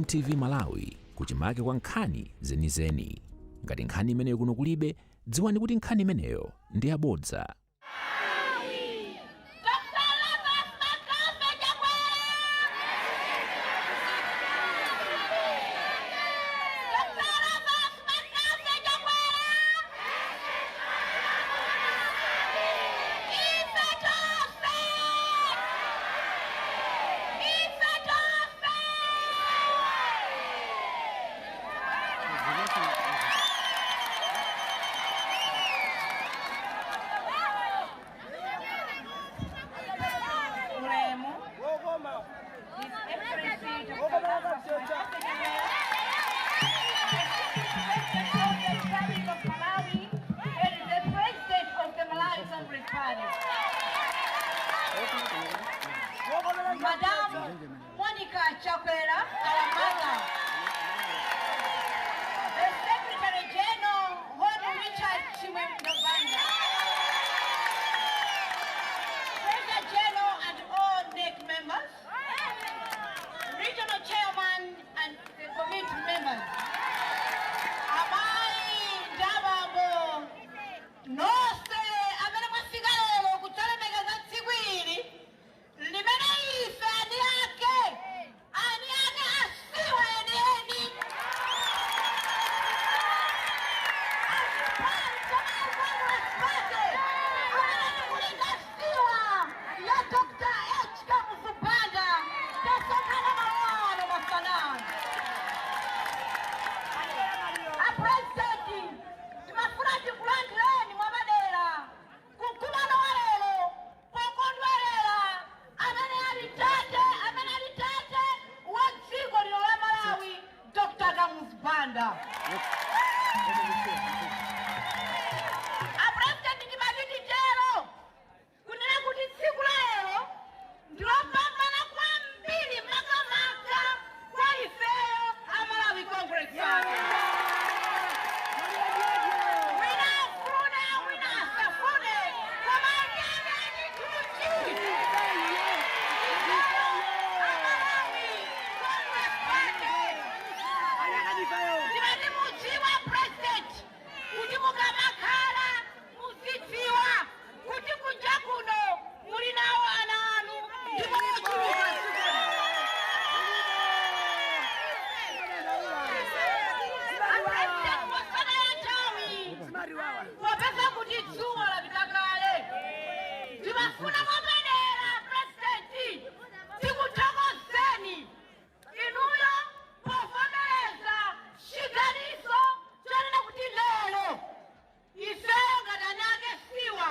MTV Malawi, kuchimake kwa nkhani zenizeni. Ngati nkhani imeneyo kuno kulibe, dziwani kuti nkhani imeneyo ndi yabodza. Dr. Lazarus McCarthy Chakwera! Dr. Lazarus McCarthy Chakwera! Ife tonse! Ife tonse! Ulemu, His Excellency Dr. Lazarus McCarthy Chakwera, President of the Republic of Malawi and the President of the Malawi Congress Party. Madam Monica Chakwera, our mother. The Secretary General, Hon. Richard Chimwendo Banda. Treasurer General and all NEC members, Regional Chairman and the committee members. Amayi ndi abambo nonse amene mwafika lero kudzalemekeza tsiku ili limene ife ani ake asiwa enieni achipani cha Malawi Congress Party amene tikulinga siwa ya Dr. H Kamuzu Banda tasonkhana malo mafanano. A President, timafuna tikulandireni mwamadera kumkumano wa lero pokondwerera amene ali tate wa dziko lino la Malawi, Dr. Kamuzu Banda. A President, timati titero kunena kuti tsiku la lero ndilopambana kwambiri, makamaka kwa ifeyo a Malawi Congress Party. Wina afune, wina asafune, koma anyake achituchi ifeyo a Malawi Congress Party. Timati mudziwa, President, kuti mukamakhala muzidziwa kuti kunja kuno muli nawo ana anu ndipo ochuluka dzikoli. A President, mosataya nthawi, popeza kuti dzuwa lapita kale, timafuna mwapadera, President, tikuthokozeni inuyo povomereza chiganizo chonena kuti lero ifeyo ngati ana ake siwa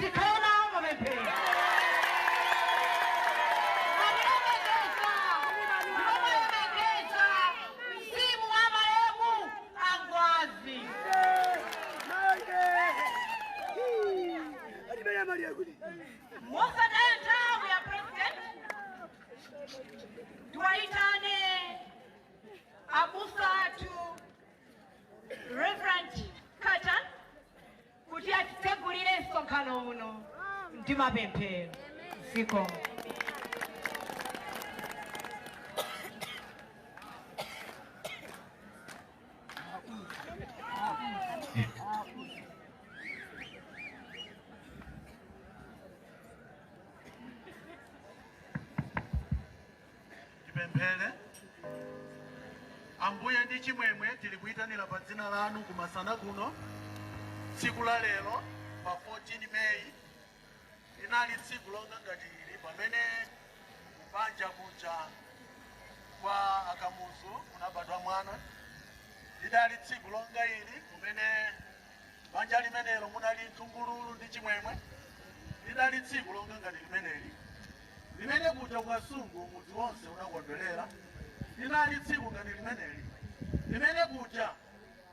tikhale nawo mapemphero. Mwalemekeza ndipo mwalemekeza mzimu wa malemu Angwazi. Mosataya nthawi ya President, tiwayitane abusa athu, Reverend Carter, kuti atitsegulire msonkhano uno ndi mapemphero. Zikomo. Tipemphere. Ambuye, ndi chimwemwe tili kuyitanira pa dzina lanu kumasana kuno. Tsiku la lero pa 14 Meyi linali tsiku longa ngati ili pamene kubanja kuja kwa Akamuzu kunabadwa mwana. Lidali tsiku longa ili kumene banja limenelo munali mthungululu ndi chimwemwe. Lidali tsiku longa ngati limeneli limene kuja kuKasungu mudzi wonse unakondwerera. Linali tsiku ngati limeneli limene kuja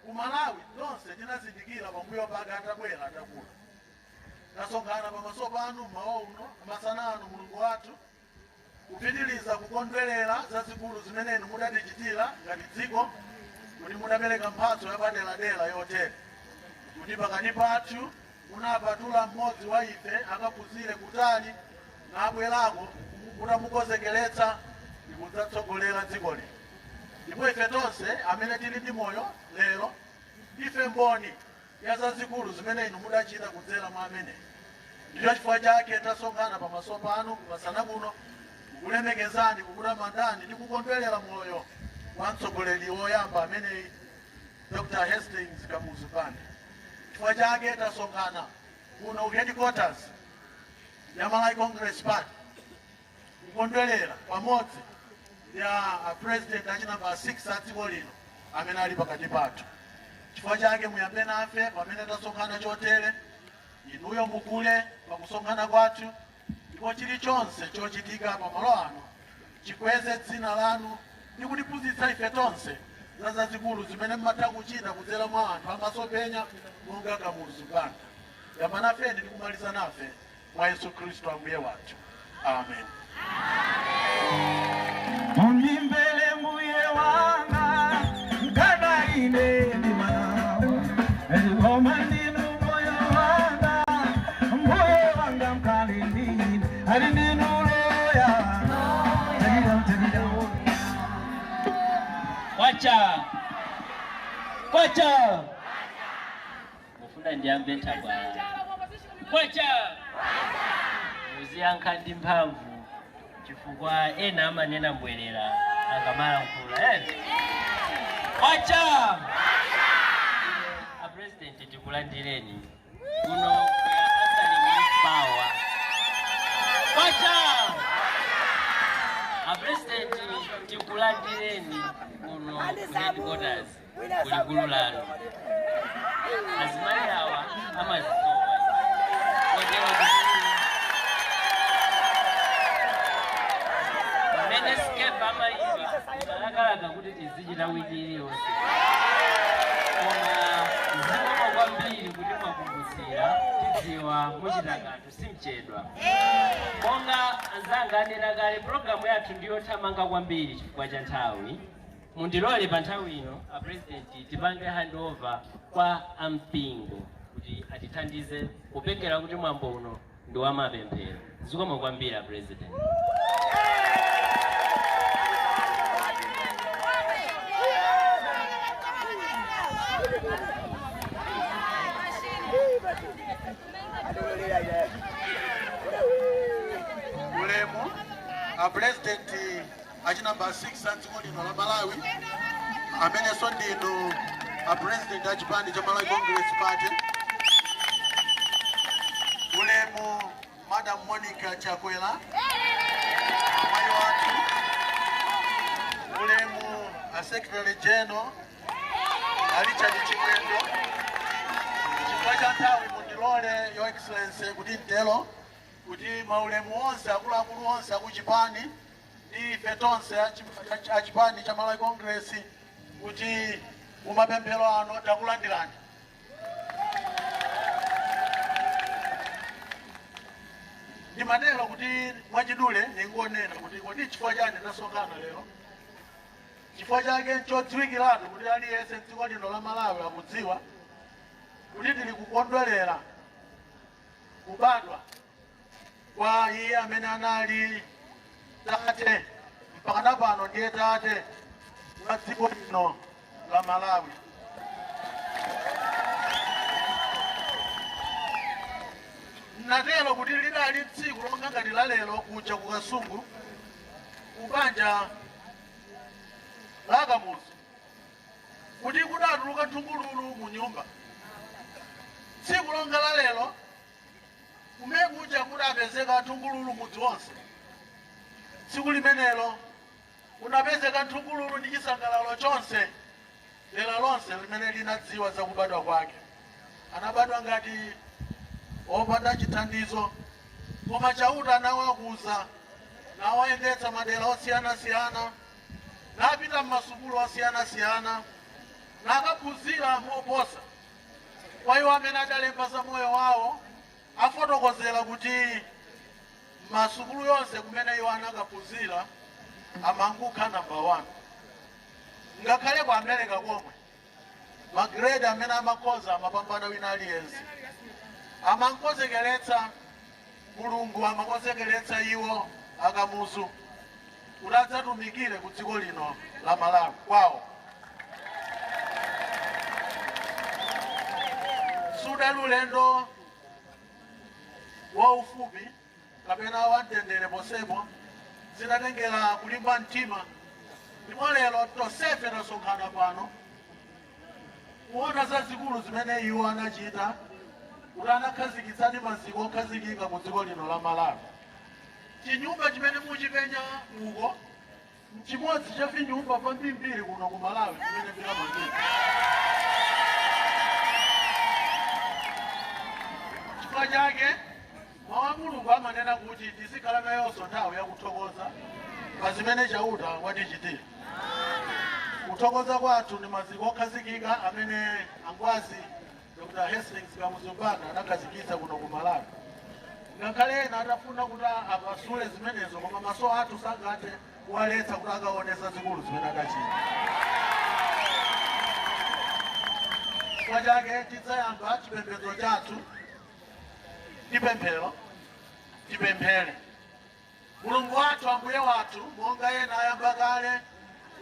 ku Malawi tonse tinazindikira pambuyo pake atabwera atakula. Tasonkhana pamaso panu mmawa uno, masana ano, Mulungu wathu, kupitiliza kukondwerera zazikulu zimene inu mudatichitira ngati dziko, kuti mudapereka mphatso yapaderadera yotere, kuti pakati pathu munapatula mmodzi wa ife akaphunzire kutali nabwerako mutamukonzekeretsa ndi kudzatsogolera dziko lino. Ndipo ife tonse amene tili ndi moyo lero ndife mboni ya zazikulu zimene inu mudachita kudzera mwa ameneyi. Ndicho chifukwa chake tasonkhana pamaso panu kumasana kuno kukulemekezani, kukutamandani ndi kukondwerera moyo wa mtsogoleri woyamba ameneyi, Dr. Hastings Kamuzu Banda. Chifukwa chake tasonkhana kuno ku headquarters ya Malawi Congress Party kukondwerera pamodzi ndi a president achinamba 6 a dziko lino amene ali pakati pathu. Chifukwa chake muyambe nafe pamene tasonkhana chotere, inuyo mukule pakusonkhana kwathu, ndipo chilichonse chochitika pamalo ano chikweze dzina lanu ndi kutiphunzitsa ife tonse za zazikulu zimene mmatha kuchita kudzera mwa anthu amasomphenya monga Kamuzu Banda. Yamba nafeni ndi kumaliza nafe mwa Yesu Khristu Ambuye wathu. Amen. Mundimbele mbuye wanga kana ine ndimanawa koma ndinu moyo wanga mbuye wanga mkali ndine ali ndinu loya. Kwacha! Kwacha! Mufuna ndiyambe nthabwala. Kwacha! Muziyankha ndi mphamvu chifukwa ena amanena mbwerera akamalankhula. Eh? Kwacha! A president, tikulandireni kuno. We are answering with power. Kwacha! A president, tikulandireni kuno ku headquarters, kulikulu lanu. Azimayi awa amazisowa, kotero kuti pamene Skeffa amayimba, malakalaka kuti tizichita wiki iliyonse, koma zikomo kwambiri kuti mwakumbusira. Tidziwa muchita kanthu, simchedwa. Monga anzanga anena kale, pulogalamu yathu ndiyothamanga kwambiri chifukwa cha nthawi. Mundilole pa nthawi ino, a president, tipange handover kwa ampingo kuti atithandize kupengera kuti mwambo uno ndi wamapemphero. Zikomo kwambiri, a president. Ulemu a president achinamba 6 a dziko lino la Malawi, amenenso ndinu a president a chipani cha Malawi Congress Party, ulemu Madam Monica Chakwera, amayi wathu, ulemu a secretary general a Richard Chimwendo. Chifukwa cha nthawi, mundilole, Your Excellency, kuti mtelo kuti maulemu onse akuluakulu onse akuchipani ndi ife tonse achipani cha Malawi Congress kuti mumapemphero ano takulandirani. Ndimatero kuti mwachidule ningonena kuti kodi chifukwa chani tasonkhana lero? Chifukwa chake nchodziwikiratu kuti aliyense mdziko lino la Malawi akudziwa kuti tili kukondwerera kubadwa kwa iye amene anali tate mpaka pano ndiye tate wa dziko lino la Malawi. Natero kuti lidali tsiku longa ngati la lero kuja ku Kasungu, kubanja la Kamuzu, kuti kudatuluka nthungululu mu nyumba. Tsiku longa la lero kumene kuja kudapezeka nthungululu mudzi wonse. Tsiku limenelo kunapezeka nthungululu ndi chisangalalo chonse, dera lonse limene linadziwa za kubadwa kwake. Anabadwa ngati wopanda chithandizo, koma Chauta anawakuza, nawayendetsa madera osiyanasiyana, napita m'masukulu osiyanasiyana, nakaphunzira moposa. Kwa iwo amene adalemba za moyo wawo, afotokozera kuti masukulu yonse kumene iwo anakaphunzira amangukha namba 1. Ngakhale ku America komwe, magrade amene amakhoza amapambana wina aliyense. Amankozekeretsa Mulungu, amakonzekeretsa iwo Akamuzu. Kuti adzatumikire ku dziko lino la Malawi kwawo. Sudali ulendo waufupi kapena wamtendere posepo, zinatengera kulimba mtima. Ndipo lero tonsefe tasonkhana pano kuona zazikulu zimene iwo anachita, kuti anakhazikitsadi maziko okhazikika ku dziko lino la Malawi. Chinyumba chimene muchipenya uko chimodzi cha vinyumba vambirimbiri kuno ku Malawi zimene vinamangika. Chifukwa chake mawu a Mulungu amanena kuti tizikhala nayonso nthawi yakuthokoza pa zimene Chauta watichitira. Kuthokoza kwathu ndi maziko okhazikika amene angwazi Dr Hastings Kamuzu Banda anakhazikitsa kuno ku Malawi. Ngakhale ena atafuna kuti apasule zimenezo, koma maso athu sangathe kuwaletsa kuti akaone zazikulu zimene adachita. Chifukwa chake tidzayamba chipembedzo chathu ndi pemphero. Tipemphere. Mulungu wathu, Ambuye wathu, monga ena ayamba kale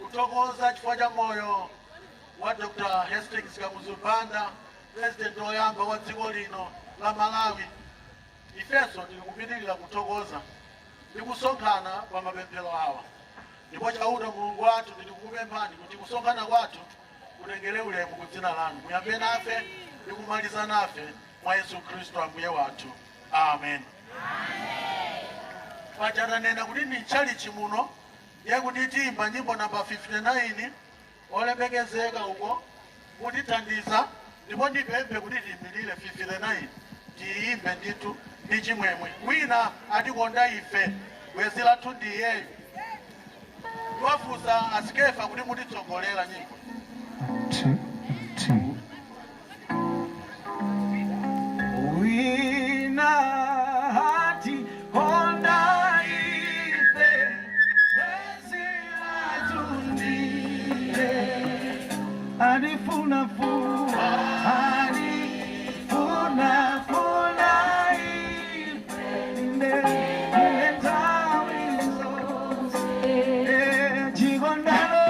kuthokoza chifukwa cha moyo wa Dr Hastings Kamuzu Banda, president woyamba wa dziko lino la Malawi, ifenso tili kupitirira kuthokoza ndi kusonkhana pa mapemphero awa. Ndipo Chauta Mulungu wathu, tili kukupemphani kuti kusonkhana kwathu kutengere ulemu ku dzina lanu. Muyambe nafe ndi kumaliza nafe mwa Yesu Khristu Ambuye wathu, amen. Paja tanena kuti ndi mtchalichi muno, ndiye kuti tiyimba nyimbo namba 59, olemekezeka uko kutithandiza. Ndipo ndipemphe kuti tiyimirire 59, tiyimbe ndithu ndi chimwemwe. Wina atikonda ife, bwenzi lathu ndi iyeyo. Ndiwafunsa asikefa kuti mutitsogolera nyimbo. Two, two. Wina atikonda ife, bwenzi lathu ndiye. Adifuna funa, adifuna funa ife, inde nthawi zonse. Chikondano.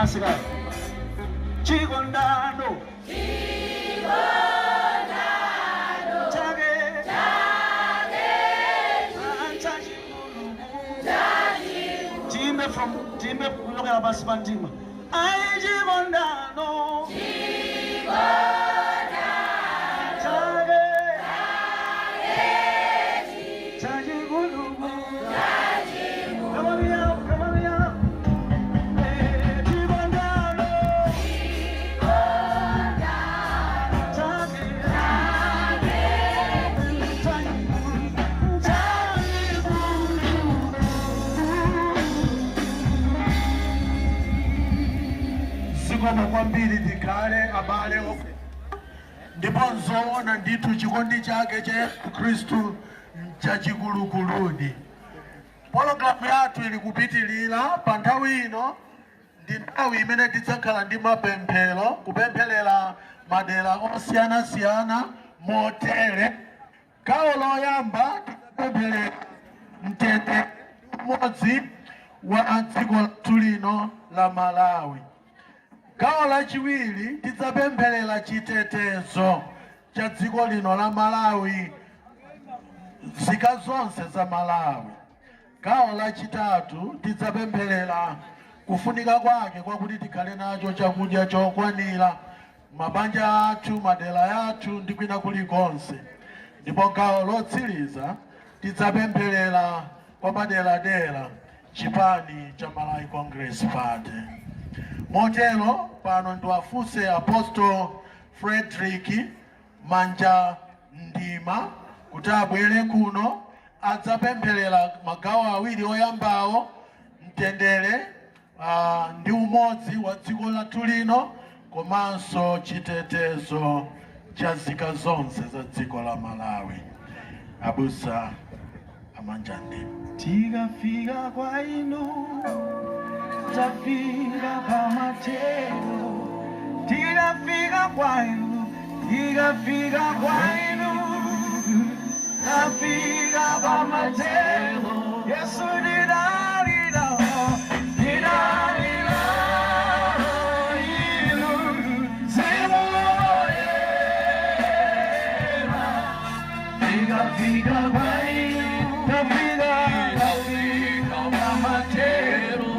Pansi kale. Chikondano chake chachikulu. Tiyimbe from, tiyimbe kuchokera pansi pa mtima. Ayi, chikondano chake chachikulu. Come on up, come on up. Eh, chikondano chake chachikulu, chachikulu. Zikomo kwambiri. Tikhale, abale. Ndipo nzoona ndithu, chikondi chake cha Yesu Khristu chachikulukuludi. Pologalamu yathu ili kupitilira. Pa nthawi ino ndi nthawi imene tidzakhala ndi mapemphero, kupempherera madera osiyanasiyana motere: gawo loyamba tidzapempherera mtendere umodzi wa dziko lathu lino la Malawi. Gawo lachiwiri tidzapempherera chitetezo cha dziko lino la Malawi, nzika zonse za Malawi. Gawo lachitatu tidzapempherera kufunika kwake kwakuti tikhale nacho chakudya chokwanira mabanja athu, madera athu ndi kwina kulikonse. Ndipo gawo lotsiriza tidzapempherera kwa paderadera chipani cha Malawi Congress Party. Motero pano ndiwafunse Apostle Frederick Manja Ndima kuti abwere kuno, adzapempherera magawo awiri oyambawo, mtendere ndi umodzi wa dziko lathu lino komanso chitetezo cha nzika zonse za dziko la Malawi. Abusa Amanja Ndima. Tikafika kwa inu, tafika pamatero. Tikafika kwa inu, tikafika kwa inu, tafika pamatero. Yesu, ndidalira, ndidalira inu, Mzimu Woyera. Tikafika kwa inu, tafika, tafika pamatero.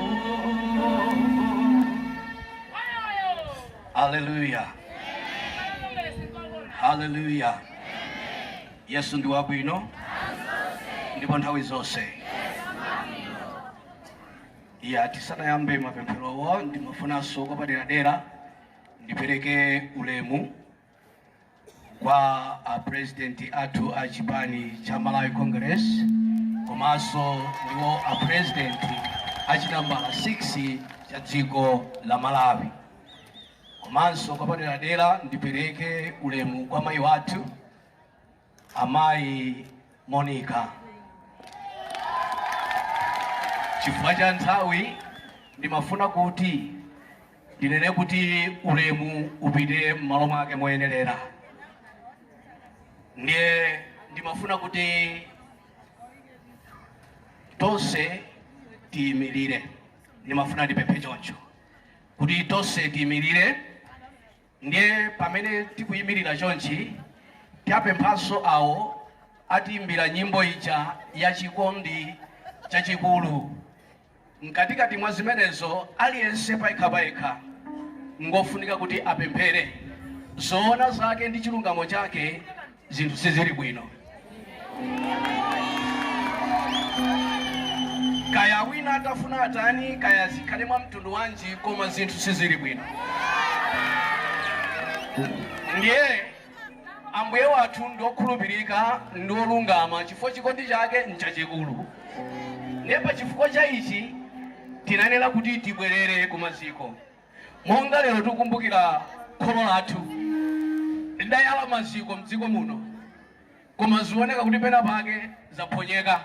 Haleluya, haleluya! Yesu ndi wabwino ndipo nthawi zonse. Ya, tisanayambe mapempherowo, ndimafunanso kwa paderadera ndipereke ulemu kwa a president athu a chipani cha Malawi Congress, komanso ndiwo a president a chinambala 6 cha dziko la Malawi. Komanso kwa paderadera ndipereke ulemu kwa mayi wathu, Amayi Monica. Chifukwa cha nthawi, ndimafuna kuti ndinene kuti ulemu upite m'malo mwake moyenerera. Ndiye ndimafuna kuti tonse tiyimirire. Ndimafuna ndipemphe choncho kuti tonse tiyimirire. Ndiye pamene tikuyimirira chonchi, tiapemphanso awo atiyimbira nyimbo ija ya chikondi chachikulu. Mkatikati mwa zimenezo, aliyense payekha payekha ngofunika kuti apemphere. Zoona zake ndi chilungamo chake, zinthu sizili bwino. Kaya wina atafuna atani, kaya zikhale mwa mtundu wanji, koma zinthu sizili bwino. Ndiye Ambuye wathu ndi okhulupirika ndi olungama, chifukwa chikondi chake nchachikulu. Ndiye pa chifukwa cha ichi tinanena kuti tibwerere kumaziko. Monga lero tikukumbukira kholo lathu lidayala maziko mdziko muno, koma zioneka kuti pena pake zaphonyeka.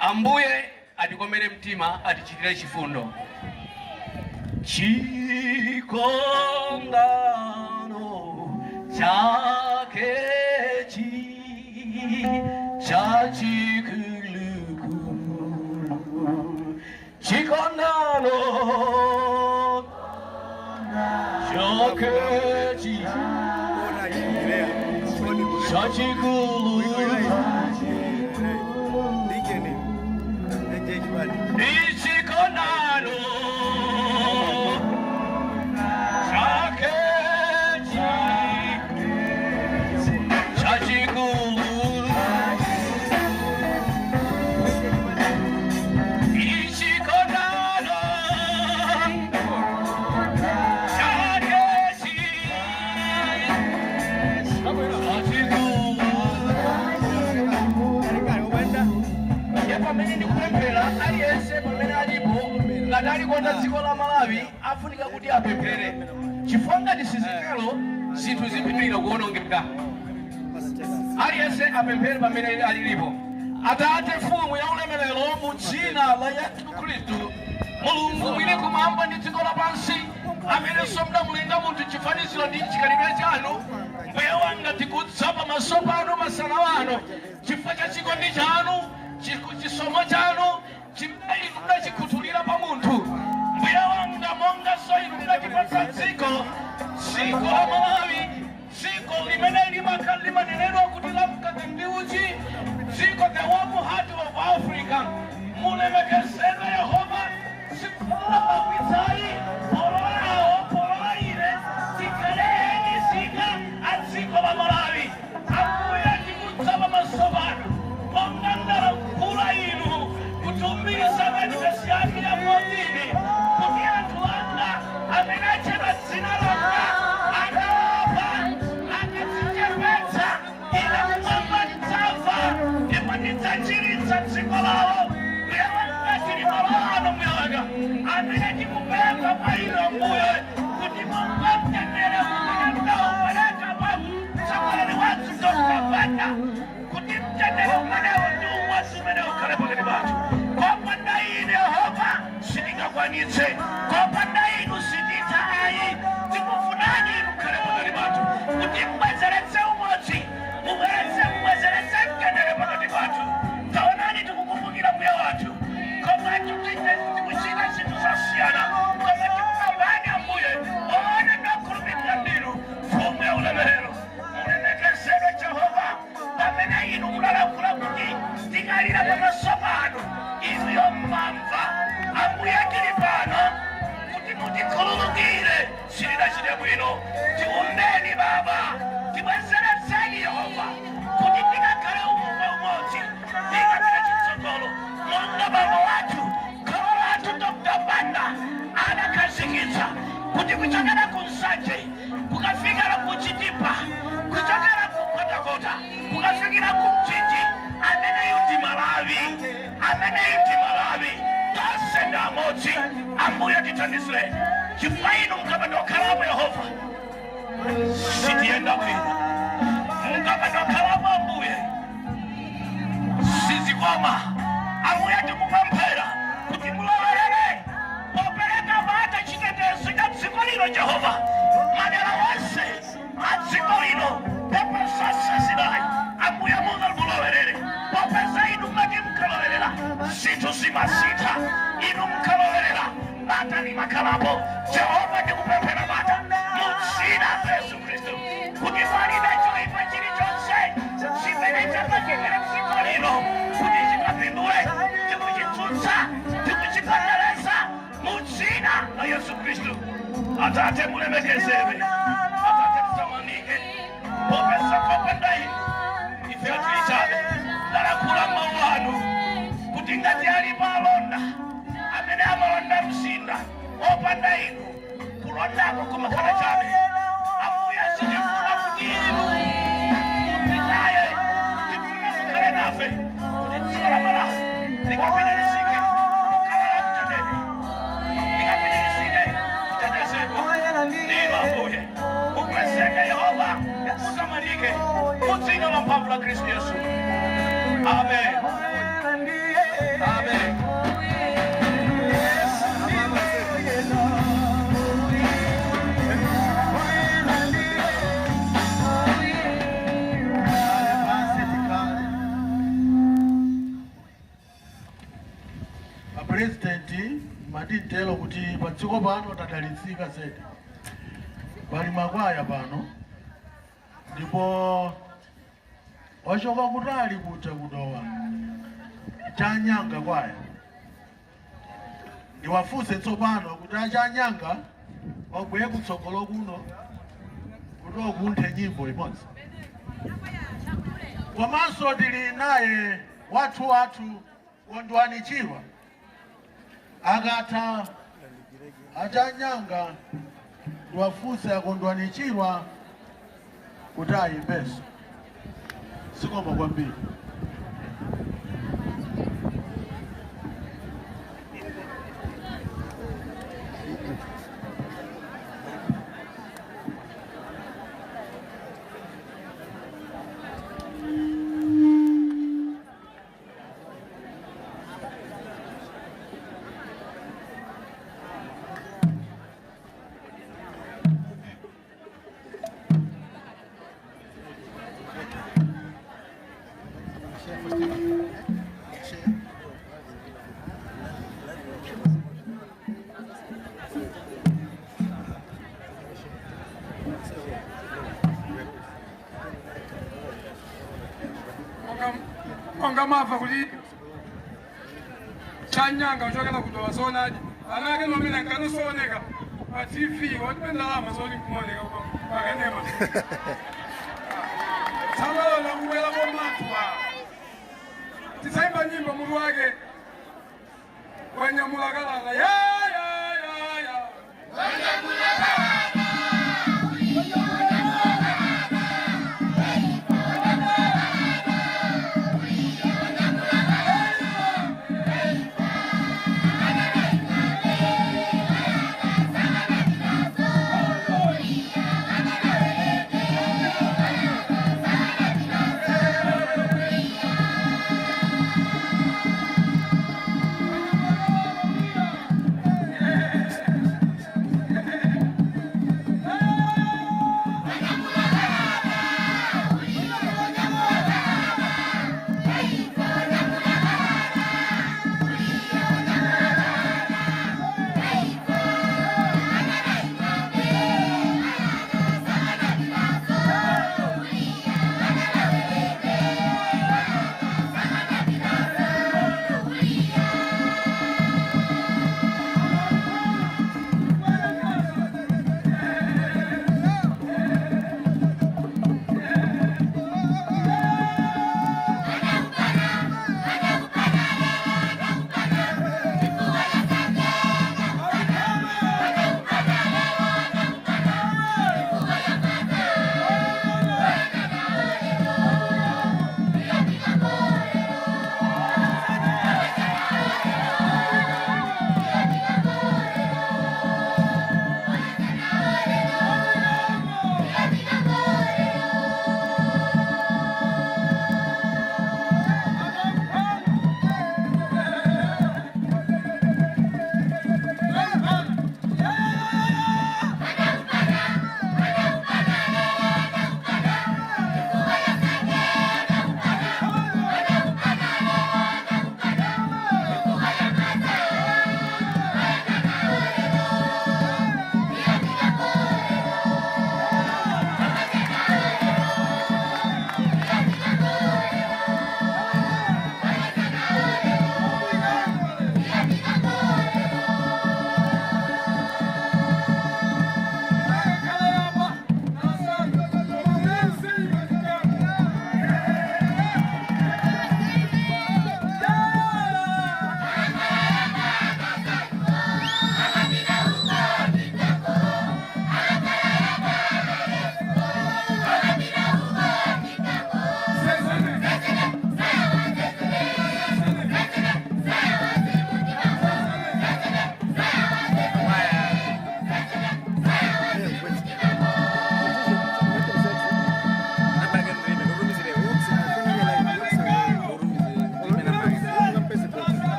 Ambuye atikomere mtima, atichitire chifundo. Chikondano chakechi chachikulukulu, chikondano. Chakechi Chachikulu Ichikonano Chakechi Chachikulu Ichikonano Chakechi Chachikulu. Ye pamene ndikupemphera, aliyense pamene alipo, ngati alikonda dziko la Malawi, afunika kuti apemphere, chifukwa ngati sizitero zinthu zipitirira kuwonongeka. Aliyense apemphere pamene alilipo. Atate, Mfumu ya ulemerero, mu dzina la Yesu Khristu, Mulungu mwini kumwamba ndi dziko lapansi, amenenso mudamulenga munthu chifaniziro ndi chikhalidwe chanu, Mbuye wanga, tikudza pamaso panu masana wano chifukwa cha chikondi chanu, chisomo chanu chimene inu mudachikhuthulira pa munthu. Mbuye wanga, monganso inu mudatipatsa dziko, dziko la Malawi, dziko limene limanenedwa kuti la mkaka ndi uchi, dziko, the warm heart of Africa, mulemekezedwe Yehova. Sikulakwitsayi pololawo polola ine tikhaleni zika a dziko la Malawi. Ambuye, tikudza pamaso panu monga mdalankhula inu kutumiza manifesto yake ya 14 kuti anthu anga amene atchedwa dzina langa akalapa, akadzichepetsa, ine kumwamba ndidzamva ndipo ndidzachiritsa dziko lawo. Mbuye wanga, tili malo ano, Mbuye wanga, amene tikupempha kwa inu, Ambuye, kuti monga mtendere umene mdaupereka pa mtsogoleri wathu Dr. Banda, kuti mtendere umenewo ndi umodzi umene ukhale pakati pathu. Kopanda inu, Yehova, sitingakwanitse. Kopanda inu sititha ayi. Tikufunani inu mukhale pakati pathu kuti mbwezeretse umodzi, mubweretse, mbwezeretse mtendere pakati pathu. Taonani, tikukumbukira Mbuye wathu, koma tikuchita zinthu zosiyana, koma tikukambani, Ambuye, oona ndakhulupirira ndinu Mfumu ya ulemerero. Mulemekezedwe Jehova, pamene inu munalankhula kuti tikalira pamaso panu inu yomamva. Ambuye, tili pano kuti mutikhululukire, sitinachite bwino. Tiumbeni Baba, tibwezeretseni Yehova, kuti tikakhale umumba umodzi, tikapita chitsogolo monga bambo wathu, kholo lathu Dr. Banda adakhazikitsa kuti kuchokera ku Nsanje kukafikira ku Chitipa, kuchokera ku Kotakota kukafikira ku Mchinji, ameneyu ndi Malawi, ameneyu ndi Malawi, tonse ndi amodzi. Ambuye, tithandizire, chifukwa inu mukapanda Yehova sitiyenda bwino. Mukapanda kukhalapo, Ambuye, sizikoma. Ambuye, tikupemphera kuti mulowerere popereka bata, chitetezo cha dziko lino, Jehova, madera onse a dziko lino, popeza zinayi. Ambuye, mulowerere, popeza inu mmati mukalowerera zinthu zimasintha. Inu mukalowerera bata limakhalapo. Jehova, ndikupemphera bata mu dzina la Yesu Khristu, kuti palibe choyipa chilichonse chimene chapachikira dziko lino kuti chikapindule. Tikuchitsutsa, tikuchipondereza mu dzina la Yesu Khristu. Atate, mulemekezedwe. Atate, mutamandike, popeza popanda inu ife tili chabe. Ndalankhula mawu anu kuti ngati alipo alonda amene amalonda mzinda, opanda inu kulondako kumakhala chabe. Ambuye, sitifuna kuti inu mutitaye, tifuna mukhale nafe kuti dziko la Malawi likapitirizike kukhala la mtendere, likapitirizike kutetezedwa ndinu. Ambuye, mukwezeke. Yehova, mutamandike mu dzina la mphamvu la Khristu Yesu. Amen, amen. Pansi tikhale. Apurezidenti, matitelo kuti pa dziko pano tadalitsika zedi. Pali makwaya pano ndipo wachoka kutali kuja kudowa Chanyanga kwaya. Ndiwafunse tsopano kuti achanyanga wabwere kutsogolo kuno kuti okunthe nyimbo imodzi. Komanso tili naye wathu wathu Kondwani Chirwa. Akatha achanyanga ndiwafunse akondwani Chirwa kuti ayimbenso. Zikomo kwambiri. Monga mava kuti Chanyanga uchokera kudowa zoonadi ana ake nomene nkanosooneka pa TV watipe ndalama zoti nkumaoneka pakanema tsamalola kubwera komatwa tisaimba nyimbo mutu wake wanyamula kalata ya ya ya ya.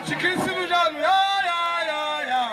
Chikhristu chanu ya ya ya ya.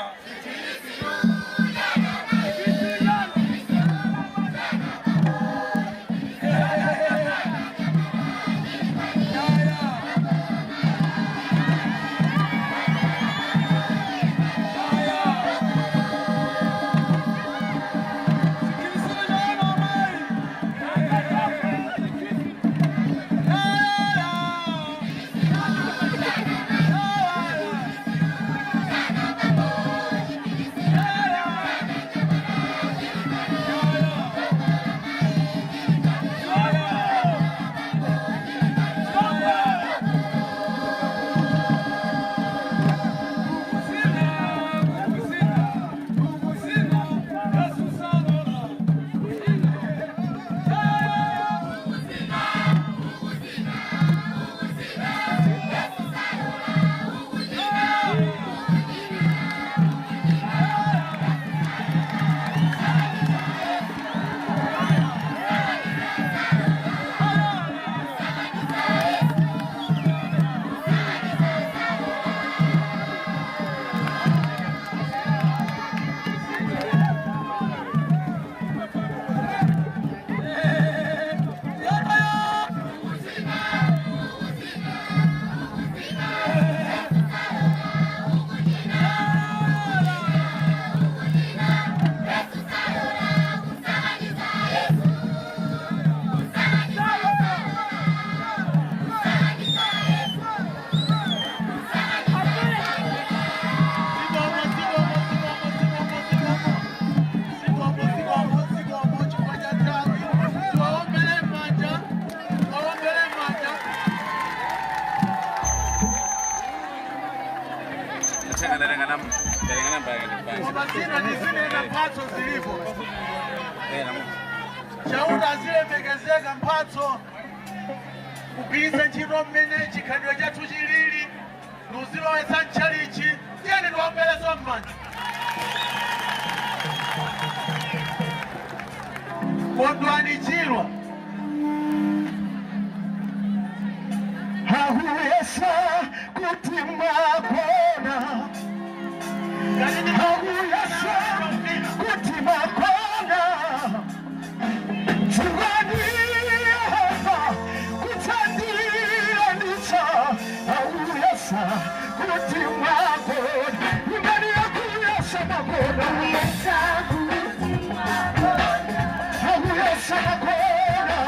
Zikomo, zikomo, zikomo, zikomo, zikomo. Zikomo, zikomo, zikomo, chifukwa cha nthawi. Tiwaombere m'manja, tiwaombere m'manja. Koma zina ndi zinena mphatso zilipo. Chauta azilemekezeka mphatso kugwiritsa ntchito mmene chikhalidwe chathu chilili nuzilowetsa mtchalichi. Tiyeni tiwaombereso m'manja. Kondwani Chilwa. Hauyesa kuti mwakona, hauyesa kuti mwakona, dziwani Yehova kutsandiranitsa. Hauyesa kuti mwakona, imani yakuyesa mwakona, hauyesa mwakona.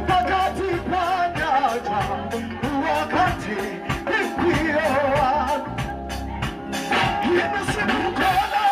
Pakati pa nyanja wakati mkwiyo wanu. Inu simukona,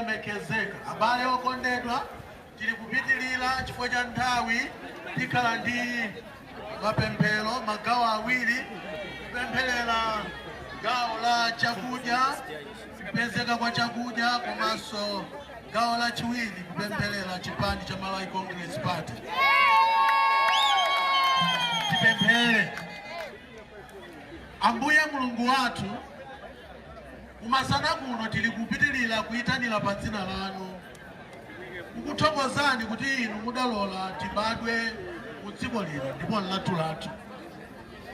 Olemekezeka, abale okondedwa, tili kupitilira chifukwa cha nthawi. Tikhala ndi mapemphero magawo awiri: kupempherera gawo la chakudya, kupezeka kwa chakudya, komanso gawo lachiwiri kupempherera chipani cha Malawi Congress Party. Tipemphere. Ambuye Mulungu wathu, kumasana kuno tili kupitilira kuyitanira pa dzina lanu, kukuthokozani kuti inu mudalola tibadwe mu dziko lino ndipo lathu lathu.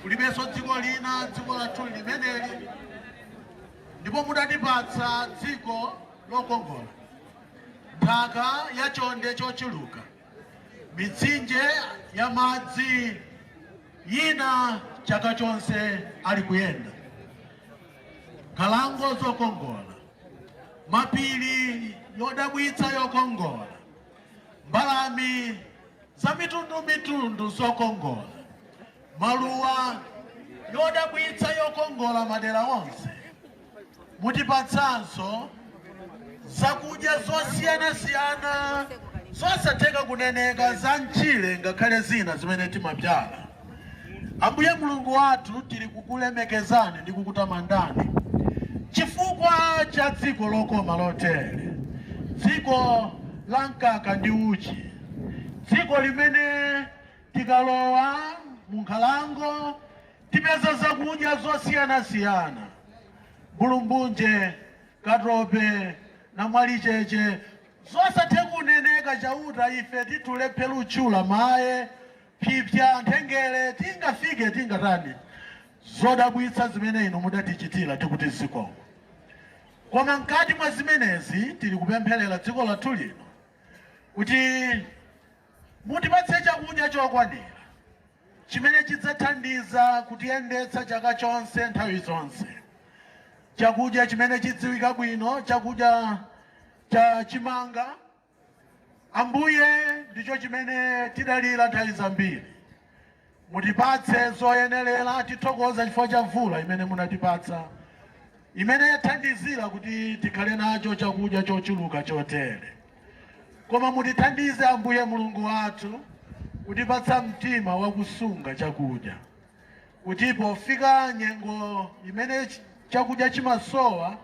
Kulibenso dziko lina, dziko lathu limeneli, ndipo mudatipatsa dziko lokongola, nthaka ya chonde chochuluka, mitsinje ya madzi yina chaka chonse ali kuyenda, nkhalango zokongola, mapiri yodabwitsa yokongola, mbalame za mitundumitundu zokongola, maluwa yodabwitsa yokongola madera onse. Mutipatsanso zakudya zosiyanasiyana zosatheka kuneneka, za mchire ngakhale zina zimene timabzala. Ambuye Mulungu wathu, tili kukulemekezani ndi kukutamandani chifukwa cha dziko lokoma lotere, dziko la mkaka ndi uchi, dziko limene tikalowa mu nkhalango tipeza zakudya zosiyanasiyana, mbulumbunje, katope na mwalicheche, zosathe kuneneka. Chauta, ife titulephera utchula maye, phipya, nthengere, tingafike tingatani zodabwitsa zimene inu mudatichitira, tikuti zikomo. Koma mkati mwa zimenezi tili kupempherera dziko lathu lino kuti mutipatse chakudya chokwanira chimene chidzathandiza kutiyendetsa chaka chonse, nthawi zonse, chakudya chimene chidziwika bwino, chakudya cha chimanga. Ambuye, ndicho chimene tidalira nthawi zambiri. Mutipatse zoyenerera. Tithokoza chifukwa cha mvula imene munatipatsa, imene yathandizira kuti tikhale nacho chakudya chochuluka chotere. Koma mutithandize, Ambuye Mulungu wathu, kutipatsa mtima wakusunga chakudya, kuti pofika nyengo imene chakudya chimasowa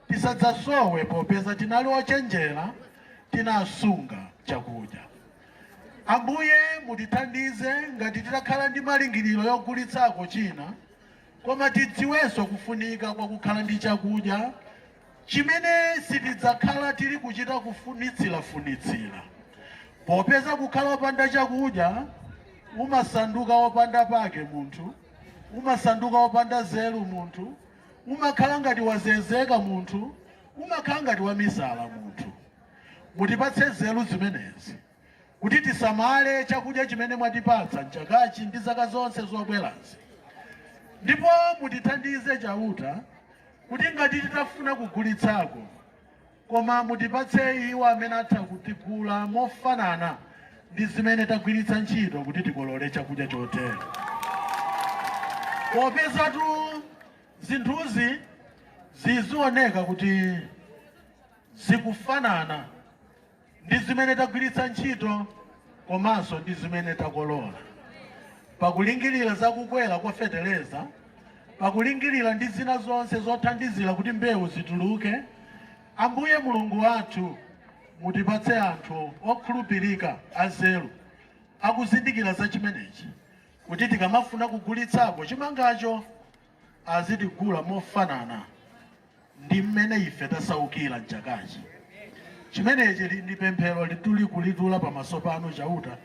tisadzasowe, popeza tinali ochenjera, tinasunga chakudya. Ambuye, mutithandize ngati titakhala ndi malingiriro yogulitsako china, koma tidziwenso kufunika kwa kukhala ndi chakudya chimene sitidzakhala tili kuchita kufunitsirafunitsira, popeza kukhala wopanda chakudya umasanduka wopanda pake munthu, umasanduka wopanda zeru munthu, umakhala ngati wazezeka munthu, umakhala ngati wamisala munthu. Mutipatse zeru zimenezi kuti tisamale chakudya chimene mwatipatsa mchakachi ndi zaka zonse zobwerazi. Ndipo mutithandize, Chauta, kuti ngati titafuna kugulitsako, koma mutipatse iwo amene atha kutigula mofanana ndi zimene tagwiritsa ntchito kuti tikolole chakudya chotere, popezatu zinthuzi zizioneka kuti zikufanana ndi zimene tagwiritsa ntchito komanso ndi zimene takolola. Pakulingirira zakukwera kwa feteleza, pakulingirira ndi zina zonse zothandizira kuti mbewu zituluke, Ambuye Mulungu wathu, mutipatse anthu okhulupirika, azeru, akuzindikira za chimenechi, kuti tikamafuna kugulitsako chimangacho azitigula mofanana ndi mmene ife tasaukira mchakachi. Chimenechi ndi pemphero lituli kulitula pamaso panu, Chauta.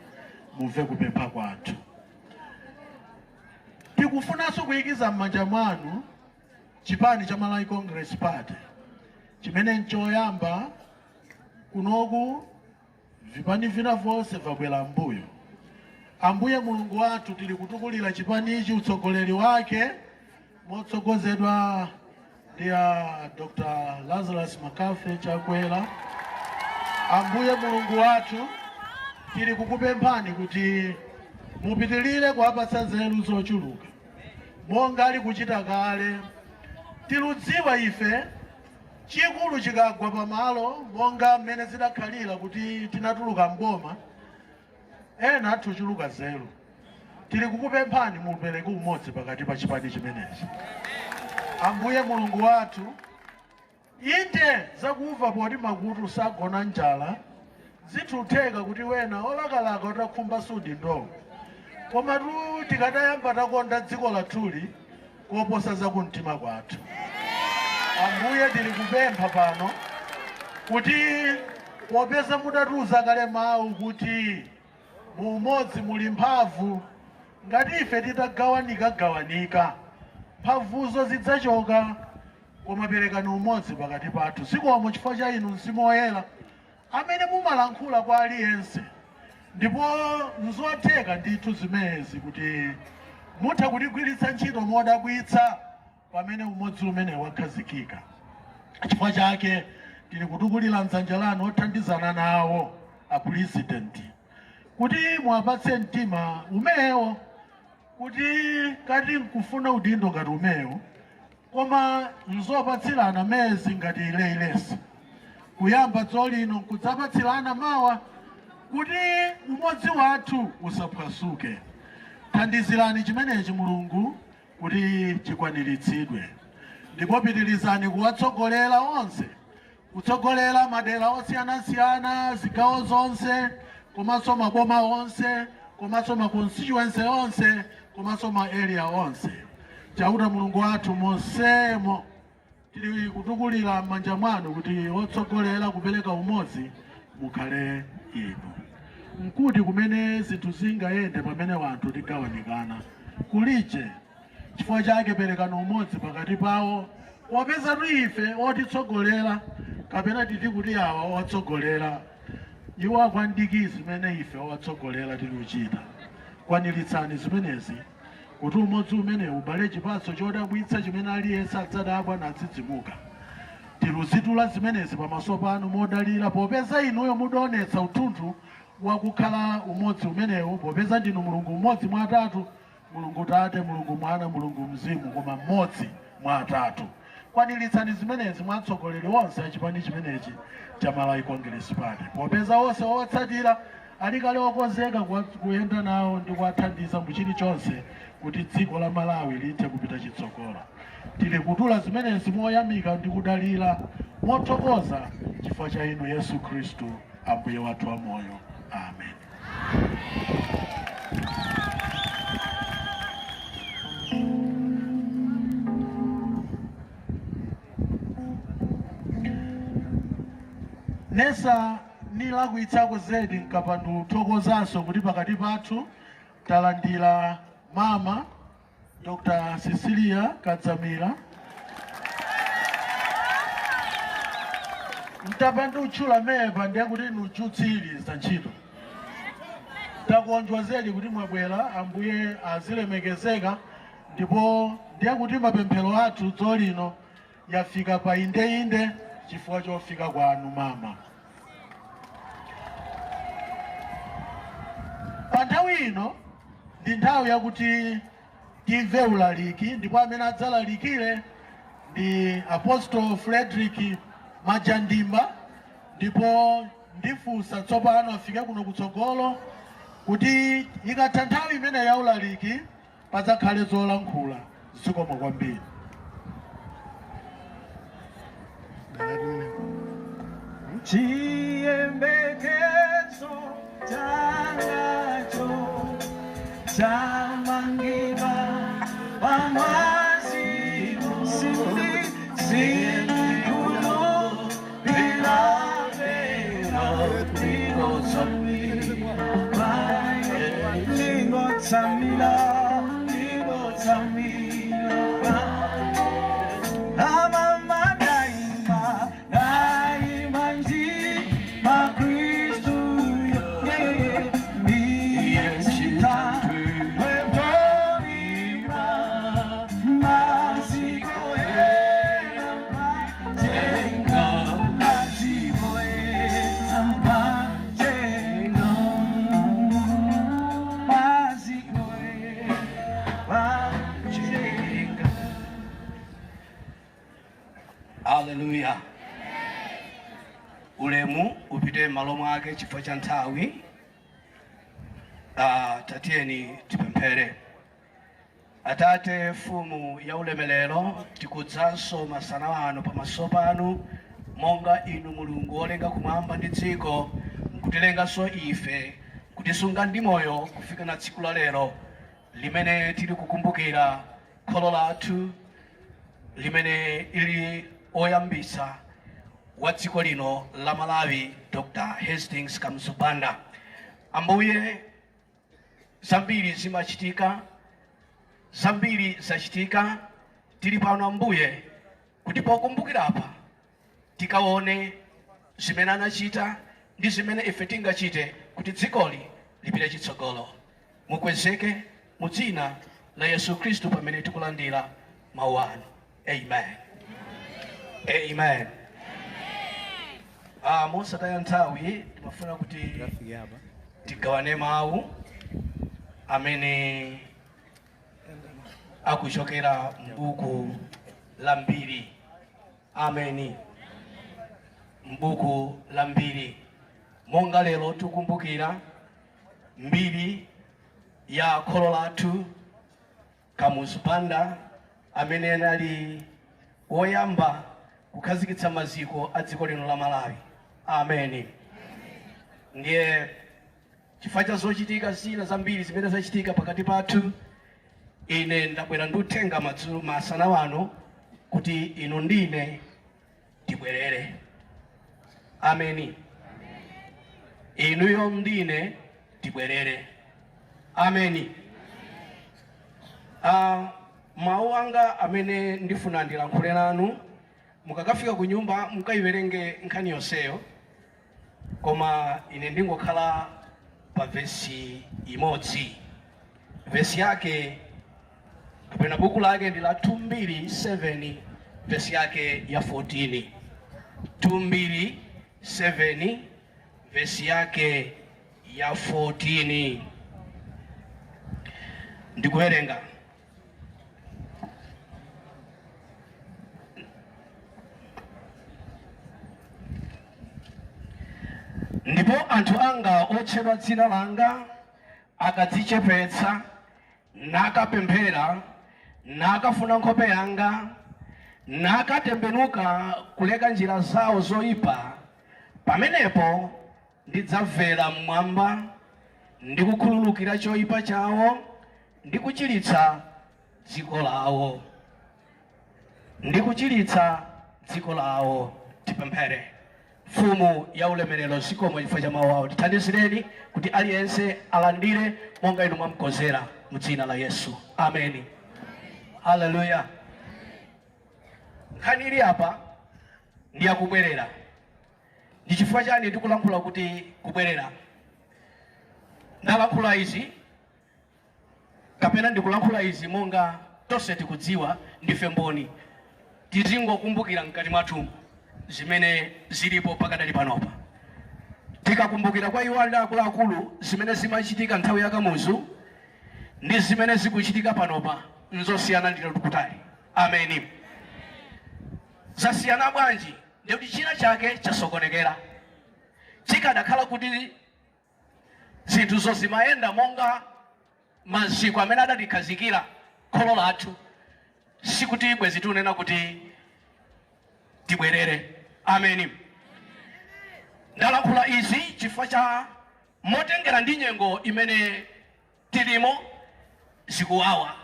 Mumve kupempha kwathu. Tikufunanso kuyikiza m'manja mwanu chipani cha Malawi Congress Party, chimene nchoyamba kunoku, vipani vina vonse vabwera mbuyo. Ambuye Mulungu wathu, tili kutukulira chipanichi, utsogoleri wake motsogozedwa ndi a Dr Lazarus McCarthy Chakwera. Ambuye Mulungu wathu, tili kukupemphani kuti mupitilire kuwapatsa nzeru zochuluka monga ali kuchita kale. Tiludziwa ife. Chikulu chikagwa pamalo monga mmene zidakhalira kuti tinatuluka mboma, ena athu chuluka zelu. Tili kukupemphani mupereke umodzi pakati pa chipani chimenechi. Ambuye Mulungu wathu, inde zakumva poti makutu sagona njala, zithutheka kuti wena olakalaka utakhumba sudi ndowo. Koma tu tikadayamba takonda dziko lathuli koposa zakumtima kwathu. Ambuye, tili kupempha pano kuti popeza mudatiuza kale mawu kuti mu umodzi muli mphamvu, ngati ife titagawanika-gawanika mphamvuzo zidzachoka, koma perekani umodzi pakati pathu. Zikomo chifukwa cha inu Mzimu Woyera amene mumalankhula kwa aliyense, ndipo nzotheka ndithu zimenezi kuti mutha kutigwiritsa ntchito modabwitsa pamene umodzi umene wakhazikika. Chifukwa chake tili kutukulira mdzanja lanu othandizana nawo apurezidenti kuti muwapatse mtima umenewo, kuti kati nkufuna udindo ngati umenewo, koma nzopatsirana mezi ngati ileilesi, kuyamba dzolino nkudzapatsirana mawa, kuti umodzi wathu usaphwasuke. Thandizirani chimenechi Mulungu kuti chikwaniritsidwe, ndipo pitirizani kuwatsogolera onse, kutsogolera madera osiyanasiyana, zigawo zonse, komanso maboma onse, komanso ma constituency onse, komanso ma area onse. Chauta Mulungu wathu, monsemo tili kutukulira m'manja mwanu kuti otsogolera kupereka umodzi mukhale inu. Nkuti kumene zinthu zingayende pamene wanthu tigawanikana kulije. Chifukwa chake perekani umodzi pakati pawo, popeza ife otitsogolera, kapena titi kuti awa otsogolera, iwo akwandiki zimene ife owatsogolera tili kuchita. Kwaniritsani zimenezi kuti umodzi umene ubale chipatso chodabwitsa chimene aliyense adzadabwa nadzidzimuka. Tiluzitula zimenezi pamaso panu modalira, popeza inuyo mudaonetsa uthunthu wakukhala umodzi umenewu, popeza ndinu Mulungu mmodzi mwa atatu, Mulungu Tate, Mulungu Mwana, Mulungu Mzimu, koma mmodzi mwa atatu. Kwaniritsani zimenezi mwa atsogoleri onse a chipani chimenechi cha Malawi Congress Party, popeza onse owatsatira ali kale okonzeka kuyenda nawo ndi kuwathandiza mu chilichonse kuti dziko la Malawi lithe kupita chitsogolo. Tili kutula zimenezi moyamika ndi kudalira mothokoza chifukwa cha inu Yesu Khristu Ambuye wathu wamoyo. Amen. Nesa nilakwitsako zedi nkapandu thokozanso kuti pakati pathu talandira mama Dr. Cecilia Kadzamira. Mtapanda utchula mepa ndiye kuti nuchutsiriza ntchito. Takonjwa zedi kuti mwabwera, Ambuye azilemekezeka, ndipo ndiye kuti mapemphero athu dzolino yafika pa indeinde chifukwa chofika kwanu mama. Pa nthawi ino ndi nthawi yakuti timve ulaliki, ndipo amene adzalalikire ndi Apostle Frederick Majandimba, ndipo ndifunsa tsopano afike kuno kutsogolo kuti ikatha nthawi imene ya ulaliki padzakhale zolankhula. Zikomo kwambiri. Chiyembekezo changacho chamangidwa pamwazi, sindi sindikulupilapela, ndingotsamila, ndingotsamila, amama daima daima nji makristu ndiye chitandwe maziko ena maziko ena majenga maziko. Ulemu upite m'malo mwake chifukwa cha nthawi. Tatiyeni tipemphere. Atate, Mfumu ya ulemerero, tikudzanso masana ano pamaso panu monga inu Mulungu wolenga kumwamba ndi dziko, nkutilenganso ife, kutisunga ndi moyo kufika na tsiku la lero limene tili kukumbukira kholo lathu limene ili oyambitsa wa dziko lino la Malawi, Dr. Hastings Kamuzu Banda. Ambuye, zambiri zimachitika, zambiri zachitika. Tili pano Ambuye kuti pokumbukira apa tikaone zimene anachita ndi zimene ife tingachite kuti dzikoli lipite chitsogolo. Mukwezeke mu dzina la Yesu Khristu pamene tikulandira mawu anu. Amen. Amen. Mosataya nthawi timafuna kuti tigawane mawu amene akuchokera m'buku la Mbiri. Ameni. M'buku la Mbiri, monga lero tikukumbukira mbiri ya kholo lathu Kamuzu Banda amene anali woyamba kukhazikitsa maziko a dziko lino la Malawi. Ameni. Ndiye chifukwa cha zochitika zina zambiri zimene zachitika pakati pathu, ine ndabwera ndi uthenga madzulo masana wano kuti inu ndine tibwerere. Ameni. Inuyo ndine tibwerere. Ameni. Mawu anga amene ndifuna ndilankhule nanu, mukakafika ku nyumba mukayiwerenge nkhani yonseyo, koma ine ndingokhala pa vesi imodzi. Vesi yake kapena buku lake ndi la 2 Mbiri 7 vesi yake ya 14. 2 Mbiri 7 vesi yake ya 14. Ndikuwerenga. Ndipo anthu anga otchedwa dzina langa akadzichepetsa, nakapemphera, nakafuna nkhope yanga, nakatembenuka kuleka njira zawo zoyipa, pamenepo ndidzamvera mmwamba, ndi kukhululukira choyipa chawo, ndi kuchiritsa dziko lawo. Ndi kuchiritsa dziko lawo. Tipemphere. Mfumu ya ulemerero, zikomo chifukwa cha mawu awo. Tithandizireni kuti aliyense alandire monga inu mwamkonzera, mu dzina la Yesu. Ameni. Haleluya. Nkhani ili apa ndi yakubwerera. Ndi chifukwa chani ndikulankhula kuti kubwerera? Ndalankhula izi kapena ndikulankhula izi monga tonse tikudziwa, ndife mboni, tizingokumbukira mkati mwathu zimene zilipo pakadali panopa. Tikakumbukira kwa iwo ali akuluakulu zimene zimachitika nthawi ya Kamuzu ndi zimene zikuchitika panopa nzosiyana ndithu kutali. Ameni. Zasiyana bwanji? Ndikuti china chake chasokonekera. Chikadakhala kuti zinthuzo zimayenda monga maziko amene adatikhazikira kholo lathu, sikuti bwezi tikunena kuti tibwerere. Ameni. Ndalankhula izi chifukwa cha motengera ndi nyengo imene tilimo. Zikuwawa,